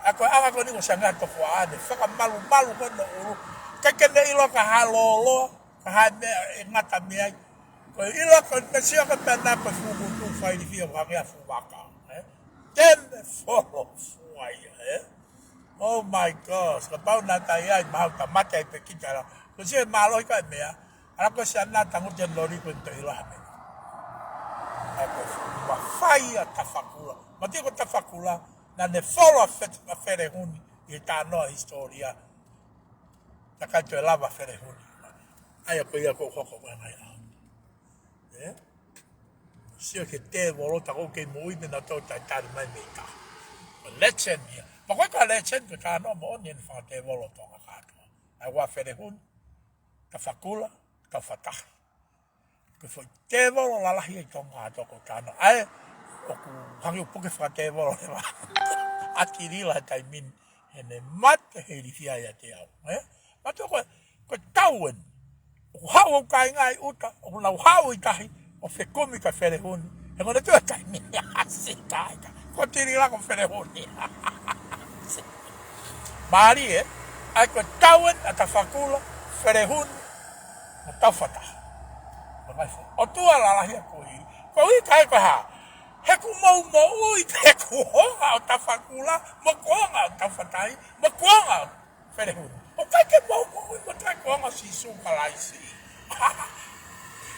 ʻA ko e ʻaka ko eni ko Sione Tofoa ʻa ʻene fakamalumalu ko ē hono ʻulu. ʻIkai ke ne ʻilo ka ha lōloa, ka ha meʻa ʻe ngata mei ai. Ko e ʻilo ko ē ʻene sio ko ē pē naʻa ko e fuʻu ngutu failifia ʻo hangē ha fuʻu ʻaka. Ē? Te ne folofua ia, ē? Oh my gosh, kapau naʻa ta ʻi ai, mahalo ta mate ai pē kita la. Ko e sio e mālohi ka e meʻa, ʻa ia ko Sione tangutu he loli ko e te ʻilo ha meʻa. ʻA ia ko e fuʻu mafai ʻa Tafakula. Mātuʻa ko Tafakula, naʻa ne folo ʻa Fe-, ʻa Felehuni, ʻi he talanoa hisitōlia. Takai toe lava Felehuni. ʻA ia ko ia ko hoko mai ai ʻa. Ē? Sio ki he tēvolo ta ko ē kei moʻui pē naʻa tau talitali mai mei tahi. Ko e legend ia. Ma ko e ka legend ko e talanoa moʻoni ʻene fanga tēvolo Tonga kātoa. ʻA ia ko Felehuni, Tafakula, Taufatahi. Ko e foʻi tēvolo lalahi ʻi Tonga kātoa ko e talanoa. ʻA ia, ʻoku hangē ʻoku puke fanga tēvolo leva. ʻAti Lila he taimi ni, heʻene mate he ilifia ʻiate au. Ē? Mātuʻa ko e, ko e tau eni. ʻOku haʻu ʻo kāinga ʻi ʻuta, ʻoku nau haʻu ʻi tahi, ʻo fekumi kia Felehuni. He ko ʻene tuʻu he taimi ni, ʻasi kāinga. Ko Tilila ko Felehuni. Mālie, ʻa ia ko e tau eni ʻa Tafakula, Felehuni, mo Taufatahi. Ko mai fo. ʻOtua lalahi ʻa ko ē. Ko e ʻikai ko e hā. He kuo mou moʻui pē he kuonga ʻo Tafakula, mo e kuonga ʻo Taufatahi, mo e kuonga ʻo Felehuni. ʻOku ʻikai ke mou moʻui mo e kuonga ʻo Sīsū Kalaisi.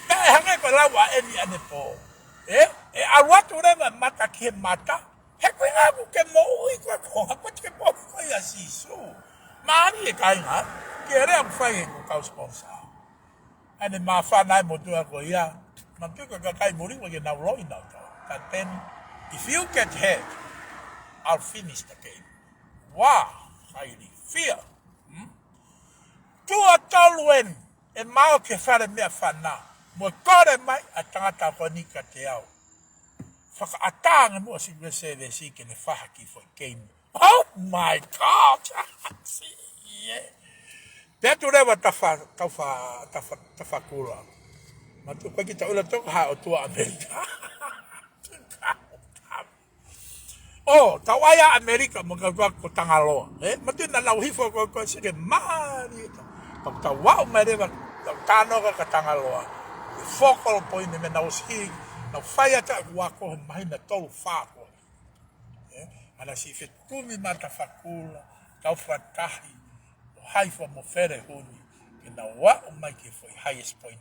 Naʻe hangē ko e lau ʻa ʻEni ʻanepō. Ē? ʻE ʻalu atu leva mata ki he mata. He ko e ʻuhinga ʻoku ke moʻui ko e kuonga, ʻoku ke moʻui ko ia Sīsū. Mālie kāinga, ki he lea ʻoku fai ʻe he kau sponsor. ʻA ʻene māfana e motuʻa ko ia. Mātuʻa ko e kakai muli ko ia ke nau loi nau tau. Ka teni, if you get hurt, I'll finish the game. Wow, highly fear. Hmm? Tuʻa tolu eni, ʻe mao ke fale meʻafana. Mo e kole mai ʻa e tangata ko eni kiate au. Fakaʻatā ange muʻa siʻi ʻa e sēvesi ke ne fai ha kiʻi foʻi keimi. Oh my God! Yeah. Pea tu leva Tafa, Tafa, Tafa, Tafakula. Mātuʻa ko e kita ʻula toka ha ʻOtua ʻAmelika. ʻO, tau ʻai ʻa ʻAmelika mo e kau ko Tangaloa. Ē, mātuʻa naʻa nau hifo ko, ko e seke mali. Tau, tau aʻu mai leva, tau tanoka kia Tangaloa. Focal point meʻa naʻa nau ʻosi, nau fai atu ʻa e ua ko e māhina tolu fā ko ē. Ē, ʻa ia siʻi fekumi mai Tafakula, Taufatahi, mo Haifa mo Felehuni, ke nau aʻu mai ki he foʻi highest point.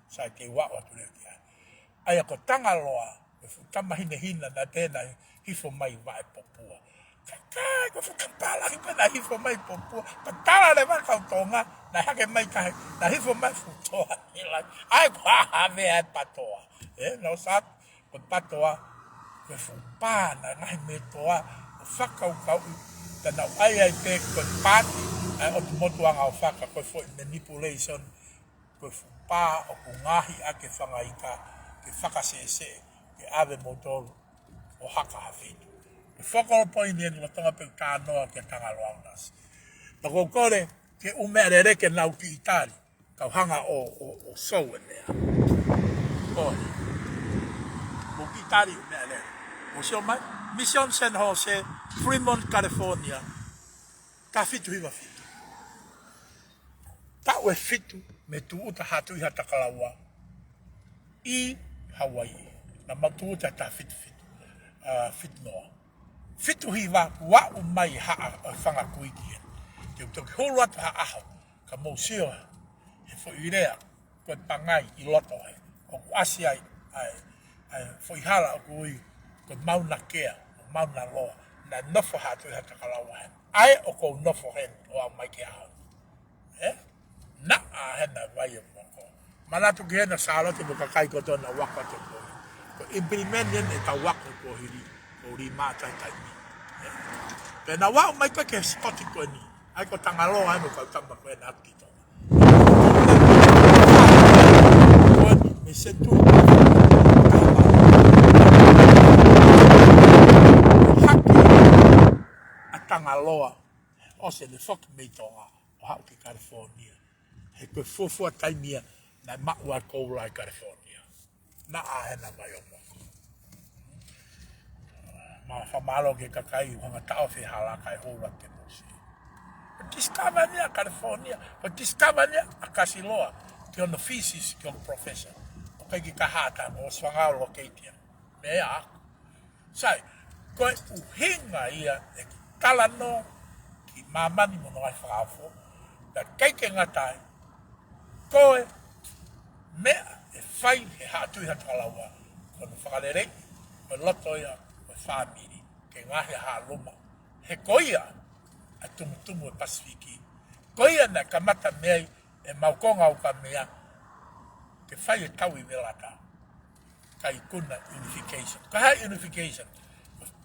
Sai ke u aʻu atu leva ki ai. ʻA ia ko Tangaloa, ko e fuʻu tama hinehina naʻe pehē naʻe hifo mai Vaʻepopua. Kakai, ko e fuʻu tama pālangi pē naʻe hifo mai Popua. Tatala leva kau Tonga, naʻe hake mai tahi, naʻe hifo mai fuʻu toa. ʻI langi, ʻa ia ko e hā ha meʻa ʻa e patoa. Ē, nau sat, ko e patoa, ko e fuʻu pā, naʻe ngaahi meʻa toa, ʻo fakakaukauʻi, te nau ʻai ai pē ko e pāti, ʻa e ʻotu motuʻanga ʻo faka, ko e foʻi manipulation, ko e fuʻu pā ʻoku ngaohi ʻaki e fanga ika, ke fakaseʻeseʻe, ke ʻave moutolu ʻo haka ha fitu. Ko e focal point eni lolotonga pē ʻeku talanoa kia Tangaloa ʻUnasi. Pea ko e kole, ke ʻū meʻalele ke nau kiʻi tali, kau hanga ʻo, ʻo, ʻo sou e meʻa. ʻOi. Mou kiʻi tali ʻū meʻalele. Mou sio mai, Mission San Jose, Fremont, California. Taha fitu hiva fitu. Taʻu ʻe fitu mei he tūʻuta Haʻa Tuʻi Haʻatakalaua ʻi Hauaiʻi. Naʻa mau tūʻuta taha fitu fitu, ʻa, fitu noa. Fitu hiva kuo aʻu mai haʻa ʻo e fanga kui ki heni. Te u toki hulu atu ha ʻaho, ka mou sio he foʻi lea, ko e pangai ʻi loto he. ʻOku ʻasi ai, ʻa e, ʻa e foʻi hala ʻoku ui, ko Mauna Kea, ʻo Mauna Loa, naʻe nofo Haʻa Tuʻi Haʻatakalaua heni. ʻA ia ʻoku ou nofo heni, ʻo aʻu mai ki he ʻaho ni. Ē? Naʻa hena vai ʻo moko. Manatu ki hena Sālote mo e kakai kotoa naʻa nau ako atu ko. Ko e implement eni ʻetau ako ko hili, ko Lima tai taimi. Ē? Pea naʻa nau aʻu mai pē ki he spot ko eni. ʻA ia ko Tangaloa eni kau tama ko ena atu ki Tonga. Ko eni, mei he senituli. Hake ʻa Tangaloa. ʻOsi ʻene foki mei Tonga, ʻo haʻu ki California. He ko e fuofua taimi ia, naʻe maʻu ai e koula ʻi California. Naʻa hena vai ʻo moko. Ma fakamālō ki he kakai ʻoku hanga ʻo taʻofi e hala kae hū atu ki Nuʻusila. Ko e discover eni ʻa California, ko e discover eni ʻa Kasiloa, ki hono thesis, ki hono professor. ʻOku ʻikai ke kei hata, ʻosi fanga locate ia. Meʻa ia ʻaʻaku. Sai, ko e ʻuhinga ia ʻeku talanoa ki māmani mo hono ngaahi fakaofo, pea ʻikai ke ngata ai, ko e meʻa ʻe fai he haʻa tui, haʻa tokalaua, ko hono fakaleleiʻi ʻo e loto ia ʻo e fāmili ki he ngaahi haʻa luma. He ko ia ʻa e tumutumu ʻo e Pasifiki. Ko ia naʻe kamata mei ai ʻemau konga ukamea ke fai e tauʻi velata, kae ikuna unification. Ko e hā e unification?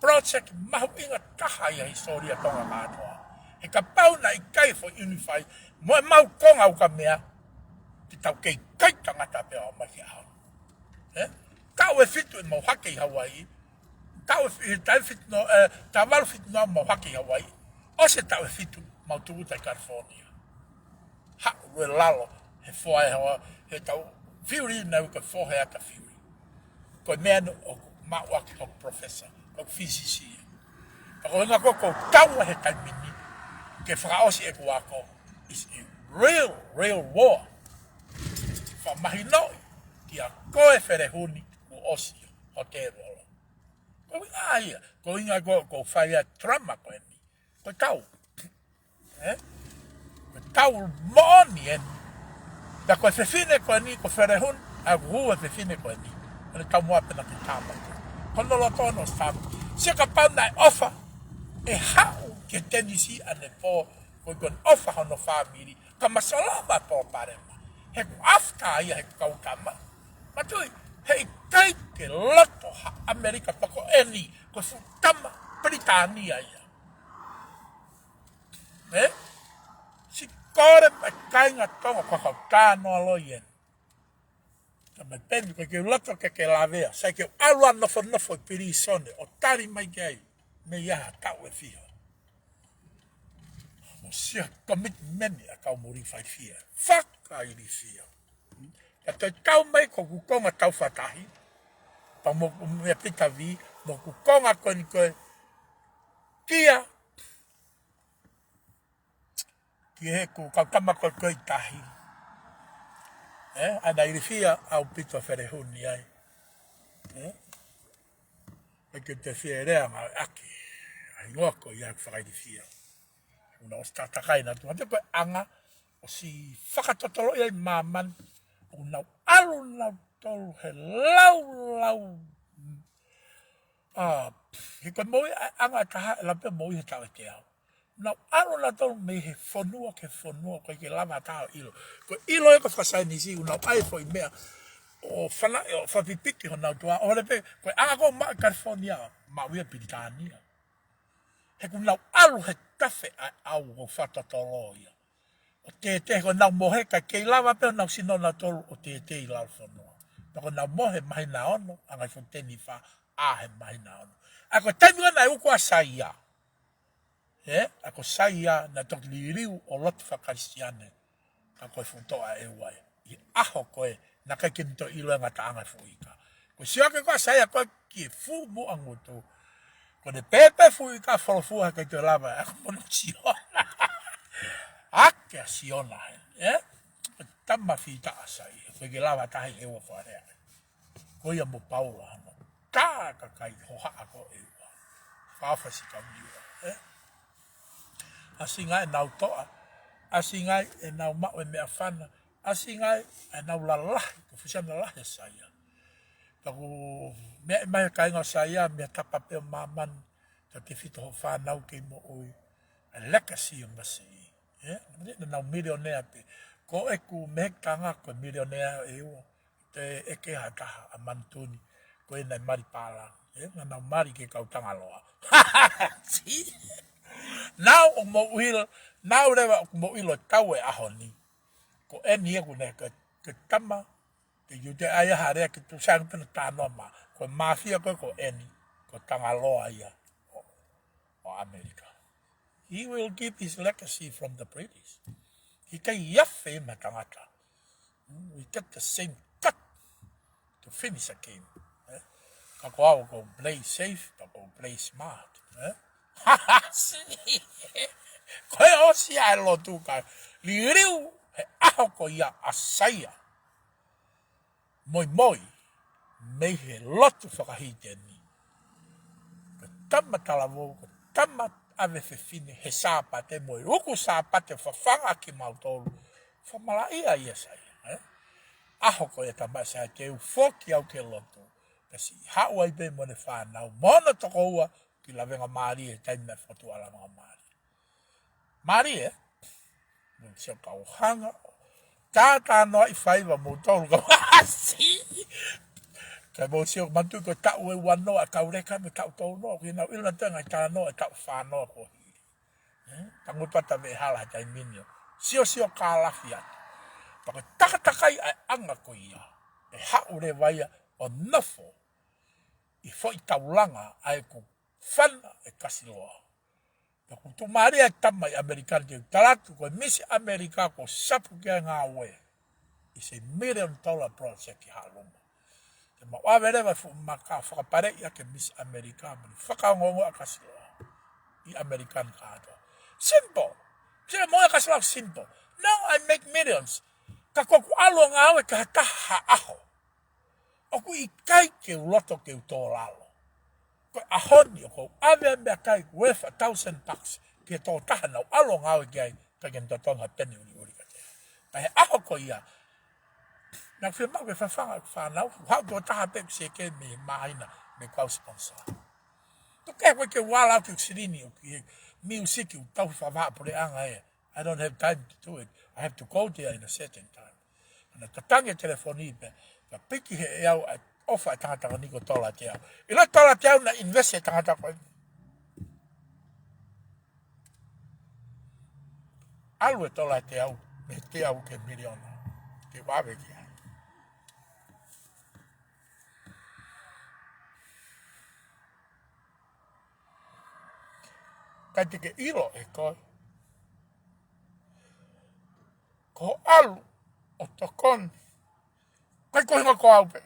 Project mahuʻinga taha ia he hisitōlia ʻo Tonga kātoa. He kapau naʻe ʻikai foʻi unify mo ʻemau konga ukamea, te tau kei kai tangata pē ʻo aʻu mai ki he ʻaho ni. Ē? Taʻu ʻe fitu ʻemau hake ʻi Hauaiʻi. Taʻu ʻe fi-, taʻu ʻe fitu noa, ē, taʻu ʻe valu fitu noa ʻemau hake ʻi Hauaiʻi. ʻOsi e taʻu ʻe fitu, mau tūʻuta ʻi California. Haʻu e lalo he foʻi hoa, he tau theory naʻe ui ko e foʻi ata theory. Ko e meʻa naʻe ʻoku maʻu ʻaki hoku professor, hoku thesis ia. Ka ko e ʻuhinga ko ē ʻoku ou taua he taimi ni ke fakaʻosi ʻeku ako, is a real, real war. Fakamahinoʻi kia koe Felehuni kuo ʻosi hoʻo tēvolo. Ko e ʻuhinga ia, ko e ʻuhinga ko ē ʻoku ou fai ai e drama ko eni. Ko e tau. Ē? Ko e tau moʻoni eni. Pea ko e fefine ko eni, ko Felehuni, ʻa ʻoku hū e fefine ko eni. Ko ʻene taumuʻa pē naʻa ke tāmateʻi. Ko hono loto hono stamp. Sio kapau naʻe ʻofa, ʻe haʻu ki Tennessee ʻanepō, ko e kona ʻofa hono fāmili, ka masalava e palopalema. He ʻoku after ia, he ʻoku kau tama. Mātuʻa, heʻikai ke loto ha ʻAmelika pea ko eni, ko e fuʻu tama Pilitānia ia. Ē? Siʻi kole mai kāinga Tonga, ko e kau talanoa loi eni. Ka mai peni, ko e ke loto ke ke lavea, sai ke ʻalu ʻo nofonofo ʻi pilīsone, ʻo tali mai ki ai, mei ai ha taʻu ʻe fiha. Mo sio commitment ʻa e kau muli faifia. Fakailifia. Ka toe tau mai ko ʻeku konga tau fakataha, pea mo, mo e Pita V, mo ʻeku konga ko eni ko e kia, ki heʻeku kau tama ko ē ko ē ʻi tahi. Ē, ʻa ia naʻe ilifia ʻaupito ʻa Felehuni ai. Ē? ʻIkai ke te fie lea mai ʻaki ʻa e hingoa ko ia ʻoku fakailifia. ʻOku nau ʻosi tātakaina atu. Mātuʻa, ko e anga ʻosi fakatotoloʻi ai māmani. ʻOku nau ʻalu nautolu he laulau. ʻA, he ko e moʻui ʻa e anga ʻe taha, ʻe lava pē moʻui he taʻu ʻe teau. Nau ʻalu nautolu mei he fonua ki he fonua, ʻoku ʻikai ke lava ha taha ʻo ʻilo. Ko e ʻilo ia ko e fakasaienisi, ʻoku nau ʻai e foʻi meʻa ʻo fana-, ʻo fakapipiki honau tuʻa, ʻo hale pē, ko e anga ko ē ʻoku maʻu ʻi California, maʻu ia ʻi Pilitānia. He ʻoku nau ʻalu he tafe ʻa e ʻau ʻo fakatotolo ia. ʻO tētē, ko ʻenau mohe, ʻikai ke lava pē honau sino nautolu ʻo tētē ʻi lalo fonua. Pea ko ʻenau mohe he māhina ono, ʻa e ngaahi foʻi teni fā, ʻa he māhina ono. ʻA ia ko e taimi ko ē naʻe uku ai ʻa Saia. Ē, ʻa ia ko Saia naʻe toki liliu ʻo lotu faka-Kalisitiane. Ka ko e fuʻu toʻa ʻe ua ē. ʻI he ʻaho ko ē, naʻe ʻikai ke ne toe ʻilo e ngataʻanga e fuʻu ika. Ko e sio hake ko ē ʻa Saia ko ē ki he fuʻu muʻa ngutu. Ko ʻene pēpē fuʻu ika, folofua, ʻikai toe lava ʻe ia ʻo mono sio. ʻAke ʻa Siona he, ē? Tama fita ʻa Saia, ʻikai ke lava taha ʻe ua ʻo faleʻi. Ko ia mo Paula hano. Ka kakai hohaʻa ko ē ʻe ua. Fakaʻofa siʻi kau Niua, ē? ʻAsi ngai ʻenau toʻa. ʻAsi ngai ʻenau maʻu e meʻafana. ʻAsi ngai ʻenau lalahi, ko e fuʻu siana lahi ʻa Saia. Ka ko e meʻa mai ʻa e kāinga ʻo Saia, meʻa tapa pē ʻo māmani, tautefito hoʻo fānau kei moʻui, ʻa e legacy ʻo Masi. Ē? Naʻa nau milionea pē. Ko ʻeku mehekitanga ko e milionea ʻe ua. Te ʻeke ha taha ʻa Manutuni, ko ē naʻe mali pālangi. Ē? Naʻa nau mali ki he kau Tangaloa. Nau ʻoku mou ʻilo, nau leva ʻoku mou ʻilo tau e ʻaho ni. Ko eni ia ko ē ko e, ko e tama, te u te ʻai ha lea ke tu sang pena tanoa ma. Ko e māfia ko ē ko eni, ko Tangaloa ia ʻo, ʻo ʻAmelika. He will give his legacy from the British. He ʻikai afe ma tangata. Mm, we get the same cut to finish the game. Ē? Ka ko au ʻoku ou play safe, ka ʻoku ou play smart, ē? Ko e ʻosi ʻa e lotu ka liliu he ʻaho ko ia ʻa Saia. Moimoi, mei he lotu fakahīteni. Ko e tama talavou, ko e tama ʻave fefine he Sāpate mo e uku Sāpate fafanga kimautolu. Fakamalaʻia ʻa Saia, ē? ʻAho ko ia tama Saia te u foki au ki he lotu. Pea siʻi haʻu ai pē mo ʻene fānau. Mo hono tokoua, ki Lavengamālie, taimi naʻe fokotuʻu ai Lavengamālie. Mālie, ē? Mou sio kau hanga. Tātānoaʻi faiva moutolu kau ʻasi. Kae mou sio manatuʻi ko e taʻu ʻe uanoa ʻa e kau leka mo e taʻu tolunoa. Ko ʻenau ʻilo nautolu e ngaahi talanoa ʻa e taʻu fānoa kuo hili. Ē? Tangutu atu ʻa Veʻehala he taimi ni ʻo siosio kālafi atu. Pea ko e takatakai ʻa e anga ko ia. ʻE haʻu leva ia ʻo nofo ʻi he foʻi taulanga ʻa ʻeku fana ʻe Kasiloa. Pea kuo tuʻumālie ʻa e tama ʻi ʻAmelika ni ke u tala atu ko e Misi ʻAmelika kuo sapu ki ai e ngāue. It's a million dollar project ʻi Haʻaluma. Te mau ʻave leva e fuʻu maka fakapaleʻi ʻaki e Misi ʻAmelika mo e fakaongoongo ʻa Kasiloa ʻi ʻAmelika ni kātoa. Simple. Sila mo e Kasiloa simple. Now I make millions. Ka ko ʻeku ʻalu ʻo ngāue ki ha taha ha ʻaho. ʻOku ʻikai ke u loto ke u tō lalo. Ko e ʻaho ni ʻoku ou ʻave ʻa e meʻakai worth a thousand bucks ki he tokotaha naʻa ku ʻalu ʻo ngāue ki ai, ka ke totongi ha peni ʻuliʻuli ka te. Ka he ʻaho ko ia, naʻa ku fiemaʻu ke fafanga ʻeku fānau, haʻu tokotaha pē ʻeku sēkē mei he māhina mei he kau sponsor. Tuku ke koe ke u ala au ki he silini ʻo ki he miusiki ʻoku tau fafanga puleʻanga ē. I don't have time to do it. I have to go there in a certain time. Naʻe tatangi e telefoni pē, ka piki he ʻe au ʻa e ʻofa ʻa e tangata ko eni ko e tola teau. ʻIlo e tola teau naʻe invest e tangata ko ē. ʻAlu e tola teau, mei he teau ki he miliona. Ke u ʻave ki ai. Kae te ke ʻilo ʻe koe. Ko hoʻo ʻalu ʻo tokoni. ʻIkai ko e hinga ko au pē.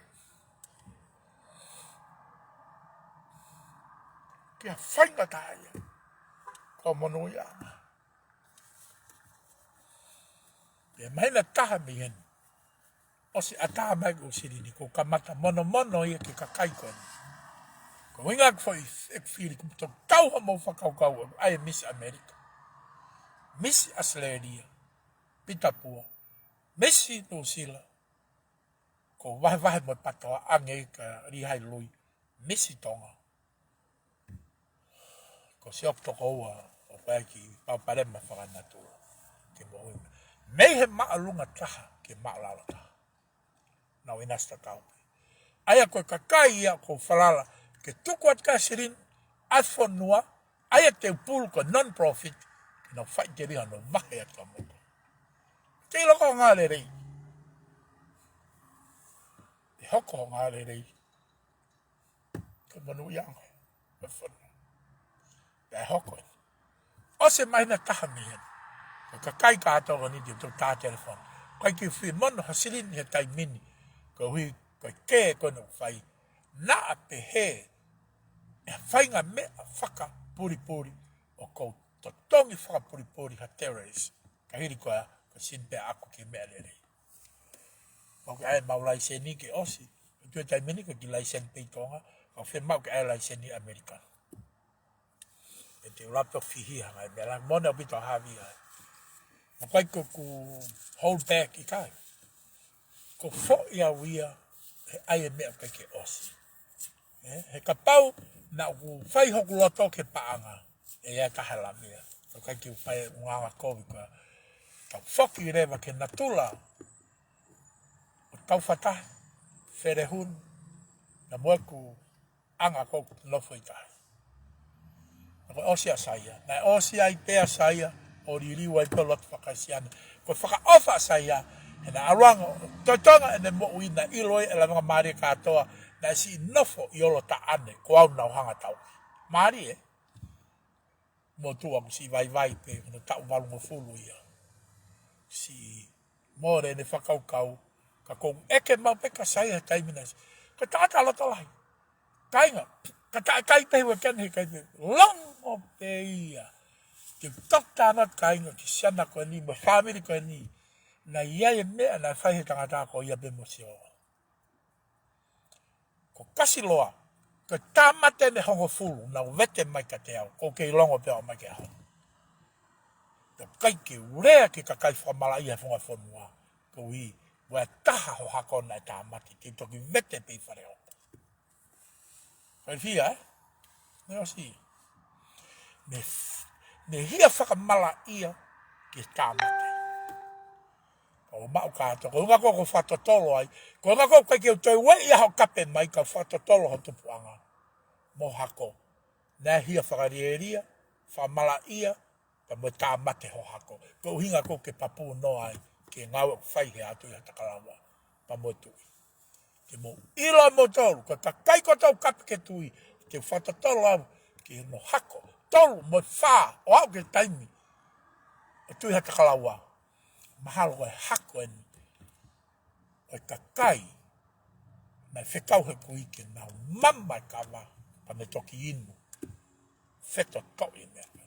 Ki ha faingataʻa ia. Ko e monūʻiaʻanga. Pea māhina ʻe taha mei heni. ʻOsi ʻatā mai ʻeku silini, ko e kamata monomono ia ki he kakai ko eni. Ko e ʻuhinga ʻeku foʻi, ʻeku fili kuo tau hamo fakakaukau ʻa e Misi ʻAmelika. Misi ʻAositelēlia, Pita Pua, Misi Nuʻusila, ko e vahevahe mo e patoa ange ka lī hai lui, Misi Tonga. Ko Siope Tokoua ʻo pehē ki he palopalema fakanatula. Ke moʻui mei he māʻolunga taha, ki he māʻolalo taha. Naʻa ku ʻinasi tatau pē. ʻA ia ko e kakai ia ʻoku ou falala ke tuku atu ki ai e silini ʻa e fonua, ʻa ia te u pulu ko e non-profit, ke nau faʻiteliha ʻo nau vahe atu ʻa moutolu. Te ʻilo ko e ngāue lelei. ʻE hoko hoʻo ngāue lelei. Ko e monūʻiaʻanga ʻo e fonua. Pea ʻe hoko eni. ʻOsi e māhina ʻe taha mei heni. Ko e kakai kātoa ko eni te u tā telefoni. ʻIkai ke u fie mono ha silini he taimi ni. Koeʻuhi ko e kē ko ē naʻa ku fai. Naʻa pehē ʻe ha faʻahinga meʻa fakapulipuli ʻoku ou totongi fakapulipuli ha terrorist. Ka hili ko ia, ko e sini pē ʻaʻaku ki he meʻa lelei. Mau ke ʻai ʻemau laiseni ke ʻosi. Ko e taimi ni ko e kiʻi laiseni pē ʻi Tonga, ka ʻoku fiemaʻu ke ʻai laiseni ʻAmelika. ʻE te u lape ʻo fihi ha ngaahi meʻa, la mone ʻaupito havi ai. Mo ʻikai ko ʻeku hold back, ʻikai. Ko e foʻi au ia, he ʻai e meʻa ʻoku ʻikai ke ʻosi. Ē, he kapau naʻa ku fai hoku loto ki he paʻanga, ʻe ʻi ai e taha ʻe lamia. Ka ʻikai ke u fai e ʻulungaanga kovi ko ia. Tau foki leva ki he natula ʻo Taufatahi, Felehuni, na mo ʻeku anga ʻoku ou nofo ʻi tahi. Naʻe ʻosi ʻa Saia. Naʻe ʻosi ai pē ʻa Saia, ʻo liliu ai pē lotu faka-Kalisitiane. Ko e fakaʻofa ʻa Saia, he naʻe ʻalu ange ʻo totongi ʻene moʻui naʻe ʻilo ʻe Lavengamālie kātoa, naʻe siʻi nofo ʻi ʻolo taʻane, ko au naʻa ku hanga ʻo tauhi. Mālie, ē? Motuʻa kuo siʻi vaivai pē, ko hono taʻu valungofulu ia. Siʻi mole ʻene fakakaukau, ka ʻoku ou ʻeke maʻu pē kia Saia he taimi ni. Ko e tangata loto lahi. Kāinga, Ka taʻe kai pē he weekend, he kai pē. Longo pē ia. Ke toki tānaki kāinga ki he siana ko eni, mo e fāmili ko eni. Naʻe ʻi ai e meʻa naʻe fai he tangata ko ia pē mo Sio. Ko Kasiloa, ko e tāmate ʻe hongofulu naʻa nau vete mai kiate au, ʻoku ou kei longo pē ʻo aʻu mai ki he ʻaho ni. Pea ʻikai ke u lea ki he kakai fakamalaʻia he funga fonua, koeʻuhi, ʻoku ʻi ai e taha ho hako naʻe tāmate, te u toki vete pē ʻi fale hoko. Kae fia, ē? Naʻe ʻosi. Naʻe f-, naʻe hia fakamalaʻia ki he tāmate. ʻO maʻu kātoa, ko e ʻuhinga ko ē ʻoku ou fakatotolo ai, ko e ʻuhinga ko ē ʻoku ʻikai ke u toe ueʻi ʻa hoʻo kape mai, ka u fakatotolo ho tupuʻanga mo e hako. Naʻe hia fakalielia, fakamalaʻia, pea mo e tāmate ho hako. Ko e ʻuhinga ko ē ke papū noa ai, ki he ngāue ʻoku fai he ʻaho ni ʻe he Takalaua, pea mo e Tuʻi. Ke mou ʻilo ʻa moutolu, ko e kakai kotoa ʻoku kape ki he Tuʻi, te u fakatotolo au ki hono hako, tolu mo e fā, ʻo aʻu ki he taimi ʻo e Tuʻi ʻa e Takalaua. Mahalo ko e hako eni ʻo e kakai naʻe fekau he kui ke nau mama e kava, pea ne toki inu. Fetotoʻi e meʻa.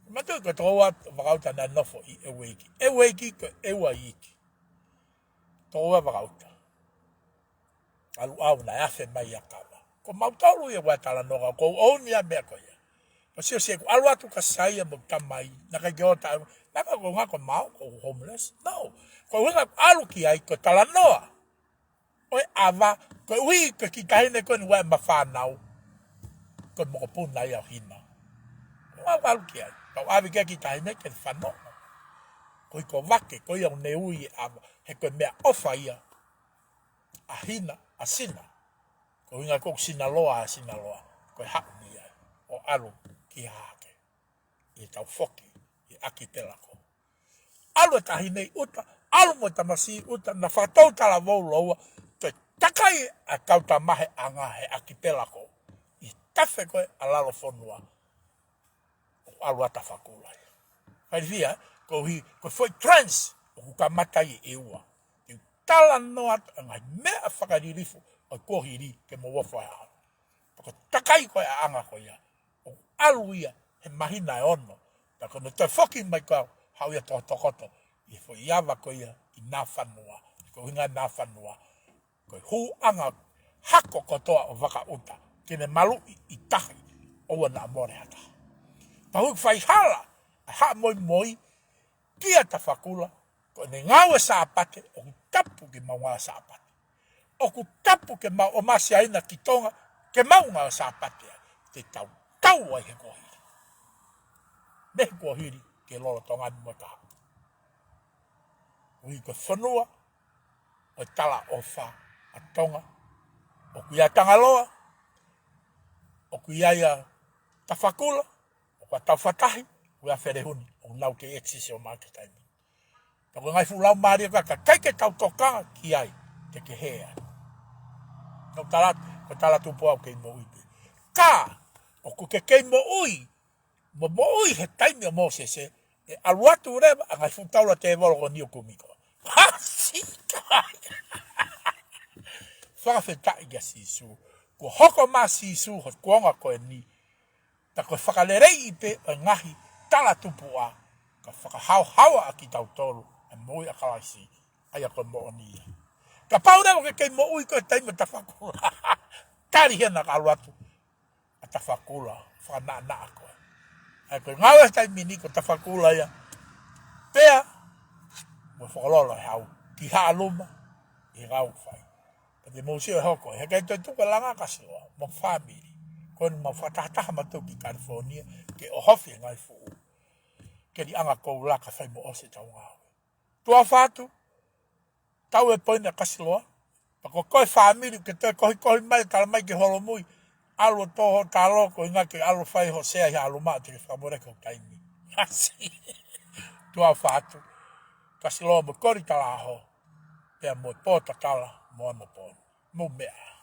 Mātuʻa ko e tokoua vakauta naʻe nofo ʻi ʻEueiki. ʻEueiki ko ʻEua iiki. Tokoua vakauta. ʻAlu ʻo aʻu naʻe afe mai ʻa e kava. Ko mautolu ia ʻoku ʻi ai e talanoa, ʻoku ou ʻomi ʻa e meʻa ko ia. Ko Siosiua, ʻoku ʻalu atu kia Saia mo e tamai, naʻe ʻikai ke ʻoua te ʻalu, naʻe ʻikai ko e ʻuhinga ko e maau, ko e homeless. No. Ko e ʻuhinga ʻoku ʻalu ki ai, ko e talanoa ʻo e ʻava, koeʻuhi ko e kiʻi taʻahine ko eni ʻoku ʻi ai ʻema fānau, ko e mokopuna ia ʻo Hina. Ko e ʻuhinga ʻoku ʻalu ki ai. Pea ʻave ki ai e kiʻi taʻahine ke fanongo. Ko e ʻuhi ko Vake, ko ia ʻoku ne ui e ʻava, he ko e meʻaʻofa ia ʻa Hina, ʻa Sina. Ko e ʻuhinga ko ē ʻoku Sinaloa ʻa Sinaloa, ko e haʻu mei ai, ʻo ʻalu ki Hahake. ʻI heʻetau foki ʻi he ʻakipelako. ʻAlu e taʻahine ʻi ʻuta, ʻalu mo e tamasiʻi ʻi ʻuta, naʻa nau fakatou talavou lōua, toe takai ʻa e kau tamaheʻanga he ʻakipelako ʻi he tafe ko ē ʻa Lalofonua. ʻOku ʻalu ʻa Tafakula ia. Kae fia, koeʻuhi, ko e foʻi trance ʻoku kamata ai ʻEua. Te u talanoa atu ʻa e ngaahi meʻa fakalilifu ʻo e kuohili ke mou ʻofa ai. Pea ko e takai ko ē ʻaʻanga ko ia, ʻoku ʻalu ia he māhina ʻe ono. Pea ko hono toe foki mai ko ē, haʻu ia ʻo tokoto ʻi he foʻi ava ko ia ʻi Nafanua. Ko e ʻuhinga Nafanua, ko e hūʻanga hako kotoa ʻo Vakaʻuta, ke ne maluʻi ʻi tahi, ʻoua naʻa mole ha taha. Pea ʻoku fai hala ʻa e haʻamoimoi kia Tafakula, ko ʻene ngāue Sāpate, ʻoku tapu ke mau ngāue Sāpate. ʻOku tapu ke mau ʻomai ʻa Siaina ki Tonga, ke mau ngāue Sāpate ai, te tau tau ai he kuohili. Mei he kuohili ki he lolotonga ni mo e kahaʻu. ʻUhi ko e fonua ʻo e talaʻofa ʻa Tonga. ʻOku ʻi ai ʻa Tangaloa, ʻoku ʻi ai ʻa Tafakula, ʻoku ʻi ai ʻa Taufatahi, ʻoku ʻi ai ʻa Felehuni, ʻoku nau kei exist ʻo maʻu ki he taimi. Ka ko e ngaahi fuʻu laumālie ka, ka ʻikai ke tau tokanga ki ai, te ke hē ai. Nau tala, ko e talatupuʻa ʻoku kei moʻui pē. Ka, ʻoku ke kei moʻui, mo moʻui he taimi ʻo Mōsese, ʻe ʻalu atu leva ʻa e ngaahi fuʻu taula tēvolo ko eni ʻo kumi koe. Pasi kai. Fakafetaʻi kia Sīsū. Kuo hoko mai ʻa Sīsū he kuonga ko eni, pea ko e fakaleleiʻi pē ʻo e ngaahi talatupuʻa, ka fakahaohaoa ʻa kitautolu ʻa e moʻui ʻa Kalaisi, ʻa ia ko e moʻoni ia. Kapau leva ʻoku ke kei moʻui koe he taimi ʻo Tafakula, tali hena ka ʻalu atu ʻa Tafakula, fakanaʻanaʻa koe. ʻA ia ko e ngāue he taimi ni ko Tafakula ia. Pea, mo fakalolo he hau, ki Haʻaluma, ʻi he ngāue ʻoku fai. Pea te mou sio ʻe hoko, he ʻikai toe tuku e langa ʻa Kasiloa mo e fāmili. Ko eni mau fakatahataha mautolu ki California, ke ʻohofi e ngaahi fuʻu keliʻanga koula ka fai mo ʻosi ʻetau ngāue. Tuʻa ʻofa atu, tau e poini ʻa Kasiloa, pea ko koe fāmili ke toe kohikohi mai, tala mai ki he holomui, ʻalu ʻo tō hoʻo talo, ko e ʻuhinga ke ʻalu ʻo fai hoʻo sea ʻi Haʻaluma, te ke fakamole ki hoʻo taimi. Kasi. Tuʻa ʻofa atu, Kasiloa mo Koli Talaʻaho, pea mo Pōtatala, mo Anapō ni. Mou meʻa ā.